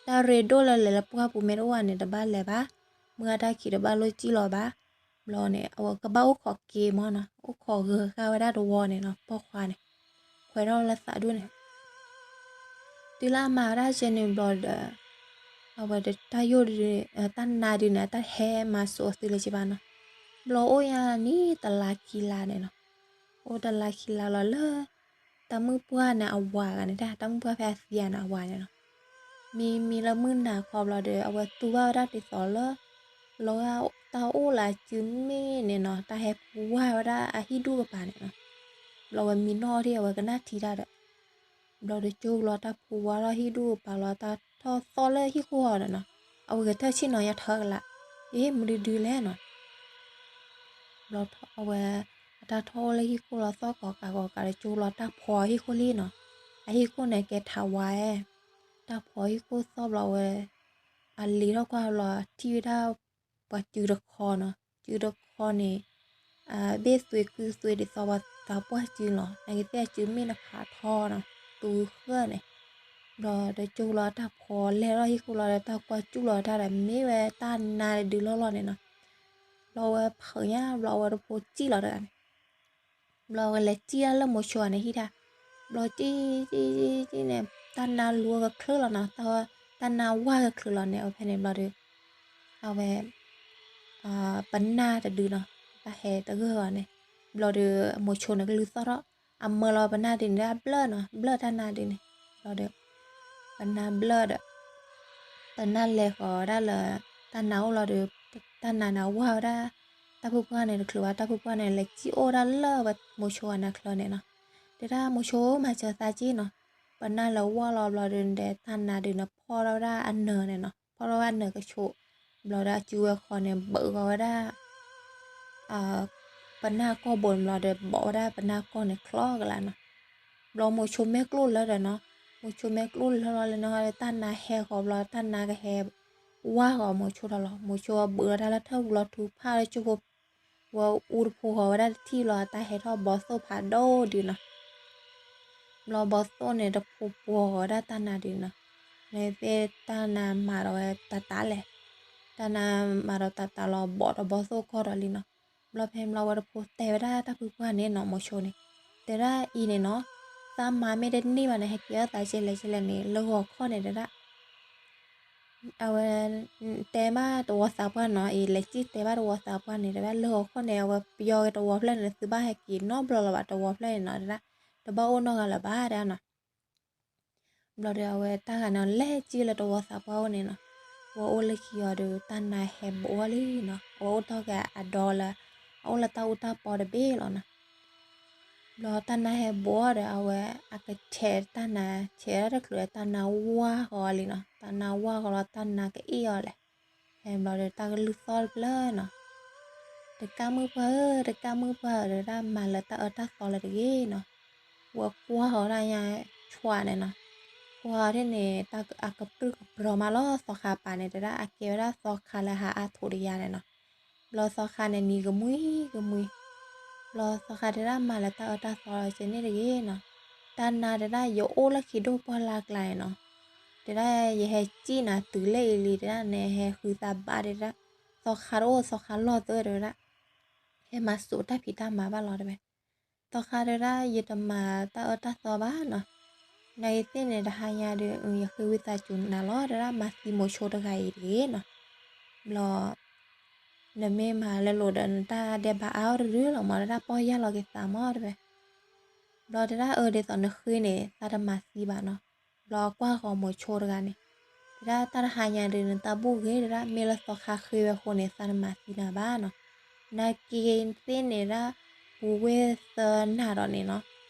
တၢ်ရ့ဒိၣ်လၢလဲၤလၢပှၢ်ပူၤမ့ၢ်တအိၣ်ဘၣ်န့ၣ် တဘၣ်လဲၤဘၣ်, မုၢ်ဂၢ်တၢ်ခံးတဘၣ်လိၣ်စံၣ်လီၤဘၣ်, ဘျီန့ၣ် အဝဲကဘၣ်အိၣ်ခိးက့ၤမၢ်နီၤ, အိၣ်ခိးဂၢၤဃာ်ဝဲဒၣ်တဝီန့ၣ်နီၤ, ပိာ်ခွါန့ၣ် ခွဲးထီၣ်လၢသးဒိၣ်န့ၣ် တုၤလၢအမၤဝဲဒၣ်ကဲန့ၣ်ဘျီဒီး အဝဲတၢ်ယိၣ်ဒုး တၢ်နါဒုးန့ၣ် အတၢ်ဟဲမၤစိာ်အသုလၢၤဘၣ်နီၤ, ဘျီအိၣ်ညါန့ၣ်တလါခံလါန့ၣ်နီၤ, အိၣ်တလါခံလါလီၤလၢ တၢ်မုၣ်ပှၢ်န့ၣ်အဝၤဂၤန့ၣ် တၢ်မုၣ်ပှၢ်ဖဲအသံဂၤန့ၣ်အဝၤန့ၣ်နီၤ, မံမံလၢမုၢ်နၤခီဘျီဒီး အဝဲတူၢ်ဘၣ်ဝဲဒၣ်ဒ်သိးလၢ လီၤဂာ်တၢ်အိၣ်လၢအစုမ့ၢ်န့ၣ်နီၤ, တၢ်ဟဲဖူဝါဝဲဒၣ်အဟံၣ်ဒူၣ်ကပၤန့ၣ်နီၤ, ဘျီဝဲမံနီၣ်ထံၣ်အဝဲကနၣ်ထံတၢ်ဒီး ဘျီဒီးကၠိဘျီတၢ်ဖူဝါထီၣ်ဟံၣ်ဒူၣ်ကပၤလီၤ, တၢ်ထီၣ်သီၣ်လၢဟံၣ်ခိၣ်ဃီဒီးနီၤ, အဝဲဂဲၤထၢၣ်ဆ့ၣ်နီၤညါထၢကလး, အ့ မနုၤဒုလဲၣ်နီၤ, ဘျီအဝဲ အတၢ်ထီၣ်အိၣ်လၢဟံၣ်ခိၣ်လီၤသီၣ်ကိးကးကိးကးဒီးကၠိလီၤတၢ်ဖီဟံၣ်ခိၣ်လံနီၤ, အဟံၣ်ခိၣ်န့ၣ်ကဲထးဝါ, တၢ်ဖီဟံၣ်ခိၣ်သီၣ်ဘျီဝဲ အလံၤထီၣ်ကွၢ်ဘျီထံၣ်ဝဲဒၣ် ပှၤစုတခီနီၤ, စုတခီန့ၣ် ဘ့ၣ်သွံၣ်ကုသွံၣ်ဒ်သိးပှၤသးပှၢ်စုလီၤ, နာ်က့သ့ၣ်အစုမ့ၢ်နဖးထီနီၤ, သူဃၢၣ်န့ၣ်, ဘျီဒီးကၠိလီၤတၢ်ဖီလဲၤထီၣ်ဟံၣ်ခိၣ်လီၤဒီးတၢ်ကွၢ်စူၣ်လီၤတၢ်ဒီးမ့ၢ်ဝဲတၢ်နါတဒုလီၢ်လီၢ်န့ၣ်နီၤ, ဘျီဝဲဖုးညါဘျီဝဲတဖိစံၣ်လီၤတဂၤန့ၣ် ဘျီဝဲလဲၤစံၣ်ဒၣ်လၢမိၤဆိန့ၣ်ဟံၣ်တၢ်, ဘျီစံၣ်စံၣ်စံၣ်န့ၣ် တၢ်နါလူၤကချုးလီၤနီၤ, တၢ်နါဝါကချုးလီၤန့ၣ် အဝဲဖဲန့ၣ်ဘျီဒီး အဝဲ ပနၢ်တဒုနီၤ, တၢ်ဟဲတဂၢၢ်ဂီၤန့ၣ်, ဘျီဒီးမိၤဆိန့ၣ်ကလုၢ်သီၣ်ထီၣ်, အမၢလီၤပနၢ်ဒုးန့ၣ်ဒၣ်ဘျၢၣ်နီၤ, ဘျၢၣ်တၢ်နါဒုးန့ၣ်, ဘျီဒီး ပနၢ်ဘျၢၣ်ဒီး ပနၢ်လဲၤဃီၤဝဲဒၣ်လၢ တၢ်နါအိၣ်လီၤဒီး တၢ်နါန့ၣ်ဝါဝဲဒၣ်, တၢ်ဖုပှၢ်န့ၣ်တချုးဘၣ်, တၢ်ဖုပှၢ်န့ၣ်လဲၤစံၣ်အိၣ်ဒၣ်လၢဝဲမိၤဆိအနါချၢန့ၣ်နီၤ, တဲဒၣ်မိၤဆိမၤစၢၤသးက့နီၤ, ပနၢ်လဲၤဝါလီၤဘျီဒီး တၢ်နါဒုးန့ၣ်ဖီၣ်ထီၣ်ဝဲဒၣ်အနၢၤန့ၣ်နီၤ, ဖီၣ်ထီၣ်ဝဲဒၣ်အနၢၤကဆိး, ဘျီဒီးအစုဝဲဃီန့ၣ် ဘုးဃီၤဝဲဒၣ် ပနၢ်ကီၢ်ဘိန့ၣ်ဘျီဒီး ဘိးဝဲဒၣ်ပနၢ်ကီၢ်န့ၣ်ချီကလးနီၤ, ဘျီမိၤဆိမဲာ်ကျိၣ်လၢဒီးနီၤ, မိၤဆိမဲာ်ကျိၣ်လၢလီၤလၢနီၤ, တၢ်နါဟဲဃီၤဘျီ တၢ်နါကဟဲဝါဃီၤမိၤဆိထီၣ်လီၤ, မိၤဆိဘုးလီၤတၢ်လၢထၢၣ်ပူၤလီၤထူဖးလၢကၠိဖိ, ဝဲအူတဖိဃီၤဝဲဒၣ်တထံၣ်လီၤ, တၢ်ဟဲထီၣ်ဘီသိၣ်ဖးဒိၣ်ဒုးနီၤ ဘျီဘီသိၣ်န့ၣ် တဖိပှီၤဃီၤဝဲဒၣ်တၢ်နါဒုးနီၤ, နသ့ၣ်တၢ်နါမၤဒီးဝဲတၢ်တၢ်လဲၣ်, တၢ်နါမၤဒီးတၢ်တၢ်လီၤ ဘီးဒီးဘီသိၣ်ကီၢ်ဒီးလံနီၤ, ဘျီဖဲဘျီဝဲတဖိတဲဝဲဒၣ်တၢ်ဖုပှၢ်န့ၣ်နီၤ မိၤဆိန့ၣ်, တဲဒၣ်အံၤန့ၣ်နီၤ, သးမၤမ့ၢ်တန့ၢ်ဘၣ်န့ၣ် ဟဲက့ၤအီၣ်သးကဲလဲၣ်ကဲလဲၣ်န့ၣ် လၢဂီၤခီၣ်န့ၣ်တဲဒၣ် အဝဲ တဲဘၣ်တဝီသးပှၢ်နီၤ, အံၤလဲၤစံၣ်တဲဘၣ်တဝီသးပှၢ်န့ၣ် တဲဝဲဒၣ်လၢဂီၤခီၣ်န့ၣ် အဝဲပယီၤက့ၤတဝီဖျၢၣ်န့ၣ် သုဘၣ်ဟဲက့ၤနီတဘျီလၢၤဘၣ် တဝီဖျၢၣ်န့ၣ်နီၤ တဲဒၣ်, တဘၣ်အိၣ်နီတဂၤလၢၤဘၣ်တဲဒၣ်နီၤ. ဘျီဒီးအဝဲတၢ်ဂၤန့ၣ် လဲၤစံၣ်လၢတဝီသးပှၢ်အိၣ်န့ၣ်နီၤ, ဝဲအိၣ်လၢခံအီၤဒီး တၢ်နါဟဲဘိးအီၤလံနီၤ, အဝဲအိၣ်တီၢ်က့ၤအဒီလၢ အအိၣ်လၢတၢ်အူတၢ်ပီတဘ့ၣ်လီၤနီၤ. ဘျီတၢ်နါဟဲဘိးအီၤဒီး အဝဲအကဆဲးတၢ်နါ ဆဲးဒၣ်တချုးဒီး တၢ်နါဝါဃီၤလံနီၤ, တၢ်နါဝါဃီၤလီၤ တၢ်နါကအ့ၣ်အီၤလဲၣ်. ဖဲဘျီဒီးတၢ်ကလုၢ်သီၣ်တဖျၢၣ်နီၤ, တကၣ်မုၣ်ပှၢ်ဧၢ, တကၣ်မုၣ်ပှၢ်ဧၢ, တဲဒၣ်မၤလၢတၢ်အၢတၢ်သီလၢၤတဂ့ၤနီၤ. ဝဲကွၢ်ဃီၤဒၣ်ညါ ဆွးန့ၣ်နီၤ, ကွၢ်ဃီၤဒ်န့ၣ် တၢ်အကပြုၢ်ကပြီၤမးလီၤ, သီခါပာ်န့ၣ် တဲဒၣ်အကဲဝဲဒၣ်သီခါလၢဟးအါထိးတယါန့ၣ်နီၤ. ဘျီသီခါန့ၣ်နံၤကမှံကမှံ, ဘျီသီခါတဲဒၣ်မၤလၢတၢ်အၢတၢ်သီလၢၤကန့ၣ်တဂ့ၤနီၤ, တၢ်နါတဲဒၣ်ယအိၣ်လၢခံဒိၣ်ပှၢ်လၢ်ကျါန့ၣ်နီၤ, တဲဒၣ်ယဟဲစံၣ်နၤတုၤလၢအံၤလံ တဲဒၣ်နဟဲဃုသးဘၣ်တဲဒၣ်, သီခါတအိၣ်သီခါလီၢ်သၢတဲဝဲဒၣ်, ဟဲမၤစိာ်တၢ်ဖံးတၢ်မၤဘၣ်လီၤတဲဝဲ. သီခါတဲဒၣ်ယတမၤတၢ်အၢတၢ်သီဘၣ်နီၤ, နဂ့ၤသ့ၣ်န့ၣ် တဟါညါဒီး ယဃ့ဝံသးစူၤနၤလီၤ တဲဒၣ်မၤသံမိၤဆိတဂၤအံၤတဂ့ၤနီၤ. ဘျီ နမ့ၢ်မၤလၢလိၤဒီး နတၢ်ဒဲးဘးအါအီၤတရူၢ်လီၤမး တဲဒၣ်ပီၢ်ယၢ်လီၤက့ၤသးမးတဲဝဲ. ဘျီတဲဒၣ်အၢဒ်သိးနဃ့န့ၣ် သးတမၤသံဘၣ်နီၤ. ဘျီကွၢ်ဃီၤမိၤဆိတဂၤန့ၣ်, တဲဒၣ်တၢ်တဟါညါဒီး နတၢ်ဘူၣ်ဂ့ၤတဲဒၣ် မ့ၢ်လၢသီခါဃ့ဝဲအဃိန့ၣ် သးတမၤသံနၤဘၣ်နီၤ. နက့ၤသ့ၣ်န့ၣ်ဒၣ် ပူၤဝ့ၢ်သၢနၤဒီးန့ၣ်နီၤ,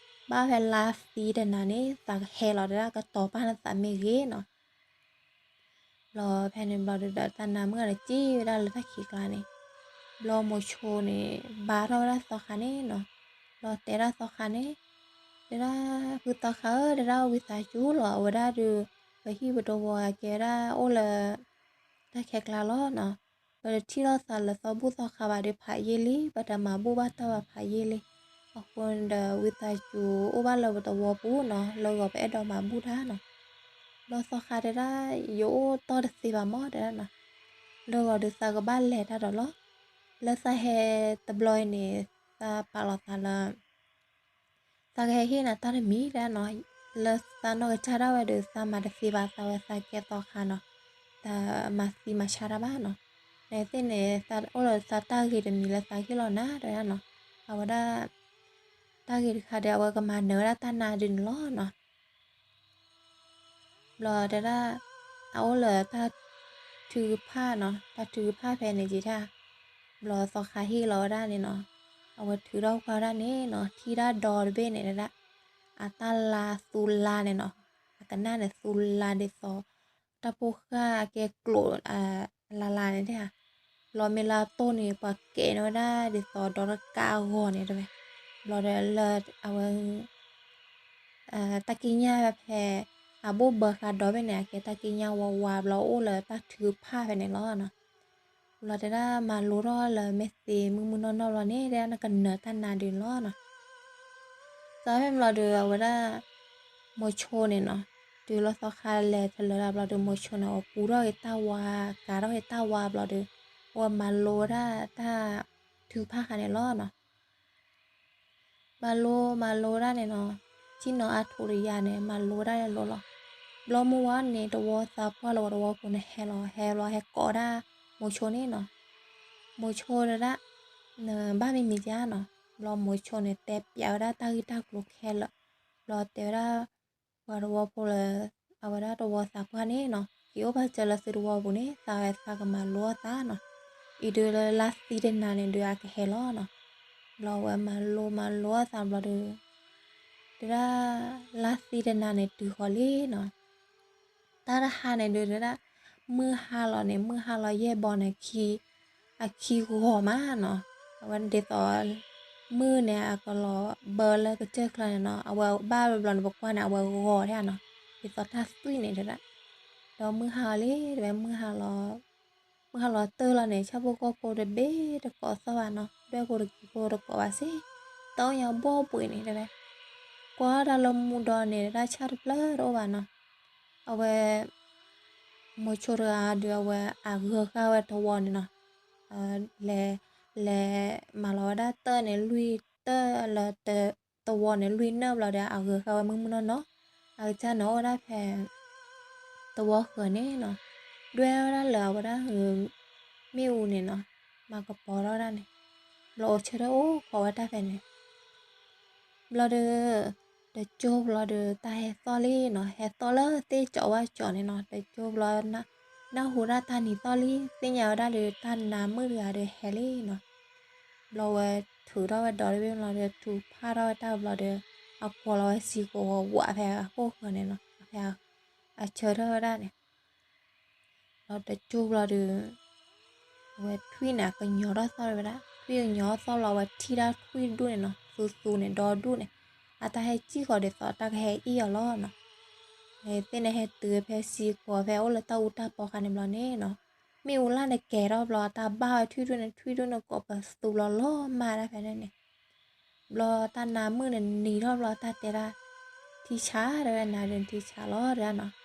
ဘၣ်ဖဲလါသံတနၤန့ၣ် သးကဟဲလီၤတဲဒၣ် ကတီၤပာ်နသးမ့ၢ်ဂ့ၤနီၤ. ဘျီဖဲန့ၣ်ဘျီဒီး တၢ်နါမုၣ်ဂၤန့ၣ် စံၣ်ဝဲဒၣ်လၢတၢ်ခံးကျါန့ၣ်, ဘျီမိၤဆိန့ၣ် ဘါထီၣ်ဝဲဒၣ်သီခါန့ၣ်နီၤ. ဘျီတဲဒၣ်သီခါန့ၣ်, တဲဒၣ် ဖုသီခါဧၢ, တဲဒၣ်ဝံသးစူၤလီၤ, အဝဲဒၣ်ဒီး ပဟံၣ်ပတဝီကဲဝဲဒၣ်အိၣ်လၢ တၢ်ခဲကျါလီၤနီၤ. ပတထံၣ်လိာ်သးလၢသီဘူၣ်သီခါဘၣ်ဒီးဖးယံာ်လံ, ပတမၤဘူၣ်ဘၣ်တၢ်ဘၣ်ဖးယံာ်လံ. အဃိန့ၣ်ဒီး ဝံသးစူၤအိၣ်ဘၣ်လၢပသဝီပူၤနီၤ, လၢဂီၤပအဲၣ်ဒိးမၤဘူၣ်တၢ်နီၤ. ဘျီသီခါတဲဒၣ်, ယအိၣ်တီၢ်တသ့ဘၣ်မး တဲဒၣ်နီၤ, လၢဂီၤဒီးသးကဘၣ်လဲၤတၢ်ဒီးလီၤ. လၢသးဟဲတဘျီအံၤန့ၣ် သးပာ်လီၤသးလၢ သးကဟဲဟ့ၣ်နၤတၢ်တမံၤ တဲဒၣ်နီၤ, လၢသးနီၢ်ကစၢ်ဒၣ်ဝဲဒီး သးမၤတသ့ဘၣ်, သးဝဲသးကဲသီခါနီၤ, တမၤသံမၤဆါတၢ်ဘၣ်နီၤ. နသ့ၣ်န့ၣ် သးအိၣ်လၢသးတၢ်ဂ့ၤတမံၤလၢသးဟ့ၣ်လီၤနၤ တဲဒၣ်နီၤ. အဝဲဒၣ် တၢ်ဂ့ၤတခါဒီး အဝဲကမၤနၢၤဝဲဒၣ်တၢ်နါဒုးန့ၣ်လီၤနီၤ. ဘျီတဲဒၣ် အအိၣ်လၢတၢ်ထုကဖၣ်နီၤ, တၢ်ထုကဖၣ်ဖဲန့ၣ်က့ၤတၢ်, ဘျီသီခါဟ့ၣ်လီၤဝဲဒၣ်န့ၣ်နီၤ, အဝဲထုးထီၣ်ကွၢ်ဒၣ်န့ၣ်နီၤ, ထံၣ်ဒၣ်ဒီတဘ့ၣ်န့ၣ်တဲဒၣ်, အတၢ်လါသူလါန့ၣ်နီၤ, အကနၣ်န့ၣ်သူလါဒ်သိး တၢ်ဖိဃၢ်အကဲကျိး လါလါန့ၣ်တဲဧါ, ဘျီမ့ၢ်လါတိၢ်န့ၣ် ပှၤကဲးန့ၢ်ဝဲဒၣ်ဒ်သိးဒီးတကးအဂီၤန့ၣ်တဲဝဲ, ဘျီဒီးလၢအဝဲ တၢ်ကံးညာ်ဖဲ အဘိၣ်ဘၢဃာ်ဒီဘ့ၣ်န့ၣ် အကဲတၢ်ကံးညာ်ဝးဝး ဘျီအိၣ်လၢတၢ်ထုကဖၣ်ဖဲန့ၣ်လီၤနီၤ. ဘျီတဲဒၣ်မၤလိထီၣ်လၢမဲာ်သ့မုၢ်မုၢ်နီၢ်နီၢ်ဘျီန့ၣ် တဲဒၣ်နကနၢၤတၢ်နါဒုးန့ၣ်လီၤနီၤ. သးဖဲဘျီဒီးအဝဲဒၣ် မိၤဆိန့ၣ်နီၤ, တုၤလီၤသီခါလဲၤထလၢာ်ဒၣ်ဘျီဒီး မိၤဆိန့ၣ် အဝဲပူၤထီၣ်က့ၤတၢ်ဝါ, ကၤထီၣ်က့ၤတၢ်ဝါဘျီဒီး အဝဲမၤလိဝဲဒၣ်တၢ်ထုကဖၣ်ဃာ်န့ၣ်လီၤနီၤ. မၤလိမၤလိဒၣ်န့ၣ်နီၤ, ကံၣ်နီၤအါထိးတယါန့ၣ် မၤလိဝဲဒၣ်လီၤလီၤ. ဘျီမုၢ်ဝါန့ၣ် တဝီသးပှၢ်လၢဝဲတဝီပူၤန့ၣ်ဟဲလီၤ, ဟဲဘျီဟဲကိးဒၣ်မိၤဆိန့ၣ်နီၤ. မိၤဆိတဲဒၣ် နဘၣ်မံမံၤဧါနီၤ. ဘျီမိၤဆိန့ၣ် တဲပျးဝဲဒၣ်တၢ်ဂ့ၢ်တၢ်ကျိၤခဲလၢာ်, ဘျီတဲဝဲဒၣ် ပှၤတဝီဖိလၢ အဝဲဒၣ်တဝီသးပှၢ်န့ၣ်နီၤ, က့ၤအိၣ်ဘၣ်စၢၤလၢသုတဝီပူၤန့ၣ် သးဝဲသးကမၤလိအီၣ်သးနီၤ. အံၤဒုးလၢလါသံတနၤန့ၣ်ဒုးအကဟဲလီၤနီၤ. ဘျီဝဲမၤလိမၤလိအီၣ်သးဘျီဒီး တဲဒၣ် လါသံတနၤန့ၣ်တုၤဃီၤလံနီၤ. တၢ်တဟါန့ၣ်ဒုးတဲဒၣ် မုၢ်ဟါလီၤန့ၣ် မုၢ်ဟါလီၤယဲၢ်ဘီန့ၣ် အခံဂီၤမးနီၤ. အဝဲဒ်သိး မုၢ်န့ၣ် အကလီၤဘၢလၢကစၢၢ်ချၢန့ၣ်နီၤ, အဝဲဘၣ်ဘျီန့ၣ် ပကွၢ်န့ၣ် အဝဲဂီၤထဲနီၤ, ဒ်သိးတၢ်သွံၣ်န့ၣ်တဲဒၣ်. ဒီးမုၢ်ဟါလီၤလံ တဲဝဲ မုၢ်ဟါလီၤ မုၢ်ဟါလီၤတၢၢ်လီၤန့ၣ် ဆၣ်ဖိကီၢ်ဖိတဘ့ၣ်တကိးသီၣ်ဘၣ်နီၤ, ဒွဲၣ်ဖိတကံၤဖိတကိးဘၣ်စ့ၢ်, တၢ်အိၣ်ညါဘီၣ်ဘှံးန့ၣ်တဲဝဲ. ကွၢ်တၢ်လၢမူဒီးန့ၣ် တၢ်ဆၣ်တဖျၢၣ်တအိၣ်ဘၣ်နီၤ. အဝဲ မိၤဆိတဂၤဒီး အဝဲအဂၢၤဃာ်ဝဲတဝီန့ၣ်နီၤ, လဲၤ လဲၤမၤလီၤဝဲဒၣ်တၢၢ်န့ၣ် လွံၢ်တၢၢ်လၢ တဝီန့ၣ် လွံၢ်နၢၣ်ဘျီဒီး အဂၢၤဃာ်ဝဲမုၢ်မုၢ်နီၢ်နီၢ်, အကစၢ်န့ၣ်အိၣ်ဝဲဒၣ်ဖဲ တဝီဃၢၤန့ၣ်နီၤ, ဒွဲၣ်ဝဲဒၣ်လၢအဝဲဒၣ် မ့ၣ်အူန့ၣ်နီၤ, မၤကပီၤထီၣ်ဝဲဒၣ်န့ၣ်, ဘျီအိၣ်ဆၢထၢၣ်အိၣ်ခိးဝဲတၢ်ဖဲန့ၣ် ဘျီဒီး တကၠိဘျီဒီး တၢ်ဟဲသီၣ်လံနီၤ, ဟဲသီၣ်လၢသ့ၣ်ကၠီဝၣ်ကၠီန့ၣ်နီၤ, တကၠိဘျီ နၢ်ဟူဒၣ်တၢ်နံၤသီၣ်လံ, သ့ၣ်ညါဝဲဒၣ်လၢတၢ်နါမုၣ်တဂၤဒီးဟဲလံနီၤ. ဘျီဝဲထုးထီၣ်ဝဲဒီတဘ့ၣ်ဘျီဒီး ထုးဖးထီၣ်ဝဲတၢ်ဘျီဒီး အကွီၤလီၤဝဲစံာ်ကိးဝးဝးဖဲအခိၣ်ဃၢၤန့ၣ်နီၤ, ဖဲအဆၢထၢၣ်ဝဲဒၣ်န့ၣ် ဘျီတကၠိဘျီဒီး အဝဲထွံၣ်န့ၣ် အကညီၤထီၣ်သီၣ်ဝဲဒၣ်, ထွံၣ်ကညီၤထီၣ်သီၣ်လီၤ အဝဲထံၣ်ဒၣ်ထွံၣ်တဒူၣ်န့ၣ်နီၤ, သူသူန့ၣ် ဒီဒူၣ်န့ၣ်, အတၢ်ဟဲစံၣ်ဃီၤဒ်သိးတၢ်ကဟဲအ့ၣ်အီၤလီၤနီၤ. သ့ၣ်န့ၣ်ဟဲတုၤဖဲစံာ်ကိးဖဲအိၣ်လၢတၢ်အူတၢ်ပီခါန့ၣ်ဘျီန့ၣ်နီၤ, မ့ၣ်အူလၣ်န့ၣ်ကဲၤထီၣ်ဘျီ တၢ်ဘၣ်ဝဲထွံၣ်ဒူၣ်န့ၣ်, ထွံၣ်ဒူၣ်န့ၣ်ကိးပသူဘျီလီၤမၢ်ဒၣ်ဖဲန့ၣ်န့ၣ် ဘျီတၢ်နါမုၣ်န့ၣ်နံၤထီၣ်ဘျီ တၢ်တဲဒၣ် ထံဆး တဲဝဲ နါဒုးထံဆးလီၤ တဲဒၣ်နီၤ.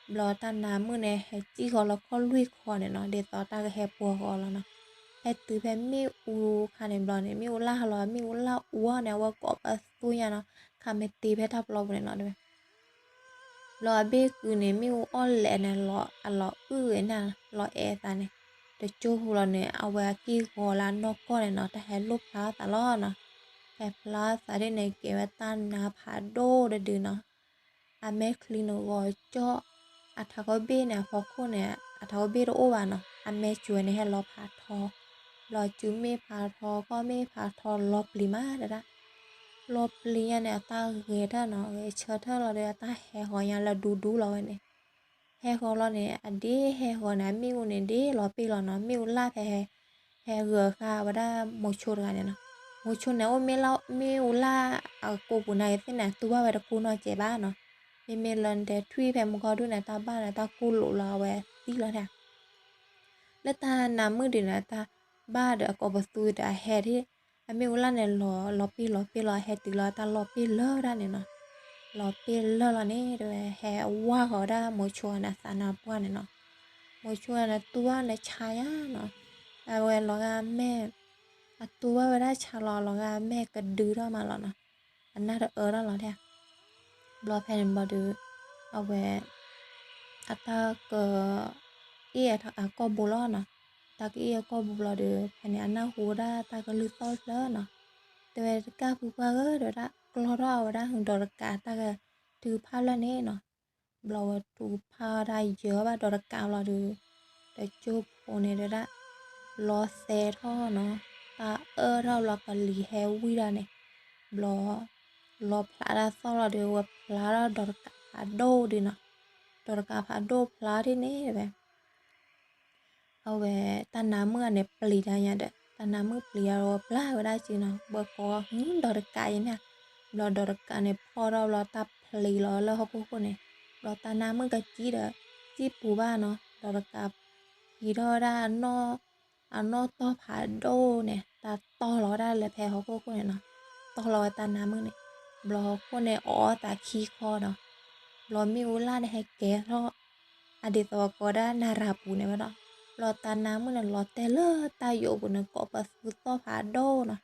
ဘျီတၢ်နါမုၣ်န့ၣ် ဟဲစံၣ်ဃီၤလီၤခီၣ်လွံၢ်ခီန့ၣ်နီၤ, ဒ်သိးတၢ်ကဟဲပှီၤဃီၤလီၤနီၤ. ဟဲတုၤဖဲမ့ၣ်အူခါန့ၣ်ဘျီန့ၣ် မ့ၣ်အူလၣ်ဟးလီၤ, မ့ၣ်အူလၣ်အူအီၤန့ၣ် အဝဲကိးပသူညါနီၤ, ခးမ့ၢ်တ့ဖဲတၢ်ပျီပူၤန့ၣ်နီၤ တဲဝဲ ဘျီအဘ့ၣ်ကုန့ၣ် မ့ၣ်အူအီၣ်လဲၣ်န့ၣ် အလီၤအုၣ်ဂ့ၤန့ၣ် လီၤအဲၣ်အသးန့ၣ်, တကၠိပူၤလီၤန့ၣ် အဝဲအက့ၢ်ဂီၤလၢအနီၢ်ကီၢ်န့ၣ်နီၤ တၢ်ဟဲလိၣ်ဖျါအသးလီၤနီၤ. ဟဲဖျါအသးဒ်န့ၣ် ကဲဝဲတၢ်နါဖးဒိၣ်တဒုနီၤ. အမဲာ်ချံန့ၣ်ဂီၤကၠီၣ်, အထးခိၣ်ဘ့ၣ်န့ၣ် အဖီခိၣ်န့ၣ် အထးခိၣ်ဘ့ၣ်တအိၣ်ဘၣ်နီၤ, အမဲာ်စွဲန့ၣ် ဟဲလီၤဖးထီ, ဘျီစုမ့ၣ်ဖးထီ ကီၢ်မ့ၣ်ဖးထီ လီၤပျံၤမးဒၣ် လီၤပျံၤညါန့ၣ် အတၢ်ဂဲၤထၢၣ်နီၤ, ဂဲၤဆၢထၢၣ်လီၤဒီး အတၢ်ဟဲဃီၤညါလၢဒူဒူလီၤဝဲန့ၣ်, ဟဲဃီၤလီၤန့ၣ် အဒ့ဟဲဃီၤန့ၣ် အမ့ၣ်အူန့ၣ်ဒ့လီၤပ့ၢ်လီၤနီၤ, မ့ၣ်အူလၣ်ဖဲ ဟဲဂၢၤဃာ်ဝဲဒၣ်မိၤဆိတဂၤန့ၣ်နီၤ, မိၤဆိန့ၣ် အိၣ်မ့ၢ်လၢမ့ၣ်အူလၣ်အကိာ်ပူၤန့ၣ်သ့ၣ်န့ၣ် တူၢ်ဘၣ်ဝဲတကိၢ်နီၢ်ကဲဘၣ်နီၤ, မ့မ့ၢ်လၢနတဲထွံၣ်ဖဲမုၢ်ကီၢ်ဒူၣ်န့ၣ် တၢ်ဘၣ်န့ၣ် တၢ်ကိၢ်လိာ်လီၤအဝဲသံလီၤန့ၣ် လၢတၢ်နါမုၣ်ဒုးန့ၣ် တၢ်ဘၣ်ဒီးအကိးပသူဒီးအဟဲဒၣ်, အမ့ၣ်အူလၣ်န့ၣ် လီၤပ့ၢ်လီၤပ့ၢ်လီၤ အဟဲတုၤလီၤတၢ်လီၤပ့ၢ်လၢဒၣ်န့ၣ်နီၤ. လီၤပ့ၢ်လၢလီၤန့ၣ် တဲဝဲ ဟဲဝါဃီၤဒၣ်မိၤဆိန့ၣ် အသးနါပှၢ်န့ၣ်နီၤ. မိၤဆိန့ၣ် တူၢ်ဘၣ်န့ၣ်ဆါယါနီၤ. အဝဲလီၤဂာ်မဲာ်, အတူၢ်ဘၣ်ဝဲဒၣ်ဆါလီၤ လီၤဂာ်မဲာ်ကဒုထီၣ်မးလီၤနီၤ. အနၢ်တအၢထီၣ်လီၤဒၣ်. ဘျီဖဲန့ၣ်ဘျီဒီး အဝဲ အတၢ်ကအ့ၣ်အကိာ်ဘိလီၤနီၤ. တၢ်ကအ့ၣ်အကိာ်ဘိဘျီဒီး ဖဲန့ၣ်အနၢ်ဟူဝဲဒၣ်တၢ်ကလုၢ်သီၣ်ဖျၢၣ်နီၤ. တဲဝဲတကၢ်ဖုပှၢ်ဧၢ တဲဝဲဒၣ် ကျီထီၣ်အဝဲဒၣ် ဒီးတကးတၢ်ကထုကဖၣ်ဖျၢၣ်န့ၣ်နီၤ. ဘျီဝဲထုကဖၣ်ဒၣ်ယၢၤဘၣ်ဒီးတကးဘျီဒီး တကၠိဖိန့ၣ်တဲဒၣ် လီၤသဲထီၣ်နီၤ. တၢ်အၢၣ်ထီၣ်ဘျီကလံၤဟဲဝံၣ်ဒၣ်န့ၣ်, ဘျီ လီၤဖျးတၢ်သီၣ်လီၤဒီး ဝဲဖျးထီၣ်ဒီးတကးဖးဒိၣ်ဒုနီၤ. ဒီးတကးဖးဒိၣ်ဖျးဒ်န့ၣ်တဲဝဲ အဝဲတၢ်နါမုၣ်အန့ၣ်ပျံၤတၢ်ညါဒီး တၢ်နါမုၣ်ပျံၤအီၤဝဲပျၢ်ဝဲဒၣ်စုနီၤ. ဘၣ်ကိးဟ့ၣ်ဒီးတကးယဲန့ၣ်, ဘျီဒီးတကးန့ၣ်ဖီၣ်ထီၣ်ဘျီ တၢ်ဖျံးလီၤလၢဟီၣ်ခိၣ်ခိၣ်န့ၣ်, ဘျီတၢ်နါမုၣ်ကစံၣ်ဒီး စံၣ်ပူၤဘၣ်နီၤ. ဒီးတကးဟံးထီၣ်ဝဲဒၣ် အနီၣ်တီၢ်ဖးဒိၣ်န့ၣ် တၢ်တီၢ်လီၤဝဲဒၣ်လၢဖဲဟီၣ်ခိၣ်ခိၣ်န့ၣ်နီၤ. တီၢ်လီၤဝဲတၢ်နါမုၣ်န့ၣ်, ဘျီဟီၣ်ခိၣ်န့ၣ်အီၣ်သးခံခီဒီး ဘျီမ့ၣ်အူလၣ်န့ၣ်ဟဲကဲထီၣ် အဒ်သိးကိးဒၣ်နရၤပူၤန့ၣ်ဝဲဒီး, ဘျီတၢ်နါမုၣ်န့ၣ်လီၤတဲာ်လၢတၢ်ယိာ်ပူၤန့ၣ် ကိးပသူသီၣ်ဖးဒိၣ်နီၤ.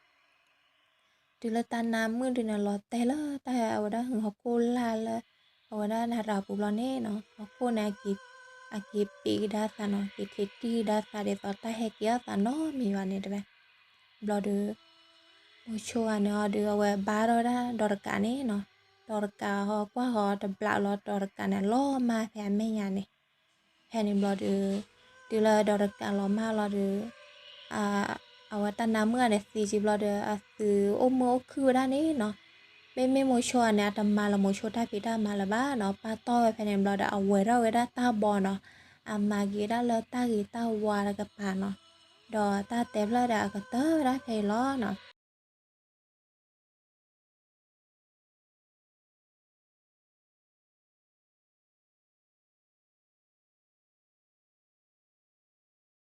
တုၤလၢတၢ်နါမုၣ်ဒုန့ၣ် လီၤတဲာ်လၢတၢ်အဝဲဒၣ်ဟီၣ်ခိၣ်လာ်လၢ အဝဲဒၣ်နရၤပူၤဘျီန့ၣ်နီၤ, ဟီၣ်ခိၣ်န့ၣ် အက့ၤပ့ၤကဒါသးနီၤ, က့ၤထံးတံၢ်ကဒါသးဒ်သိးတၢ်ဟဲက့ၤအီၣ်သးနီတမံၤဘၣ်န့ၣ်တဲဝဲ. ဘျီဒီး မိၤဆိဂၤန့ၣ်အီၤဒီး အဝဲဘါထီၣ်ဝဲဒၣ်ဒီးတကးန့ၣ်နီၤ. ဒီးတကးဟီကွၢ်ဃီတဘျးလီၤ, ဒီးတကးန့ၣ်လီၤမၢ်ဖဲအမဲာ်ညါန့ၣ်. ဖဲန့ၣ်ဘျီဒီး တုၤလၢဒီးတကးလီၤမၢ်လီၤဒီး အဝဲတၢ်နါမုၣ်ဂၤန့ၣ်သံက့ၤဘျီဒီး အသုးအိၣ်မုာ်အိၣ်ခုၣ်ဝဲဒၣ်န့ၣ်နီၤ. မ့မ့ၢ်မိၤဆိဂၤန့ၣ် အတမၤလၢၤမိၤဆိတၢ်ဖံးတၢ်မၤလၢၤဘၣ်နီၤ. ပၢ်တီၢ်ဝဲဖဲန့ၣ်ဘျီဒီး အဝဲၤထီၣ်ဝဲဒၣ်တၢ်ဘီနီၤ. အမၤက့ၤဝဲဒၣ်လၢတၢ်ဂ့ၤတၢ်ဝါတကပၤနီၤ. ဒီးတၢ်တဲဖျၢၣ်ဒီးအကတၢၢ်ဝဲဒၣ်ဖဲအံၤလီၤနီၤ.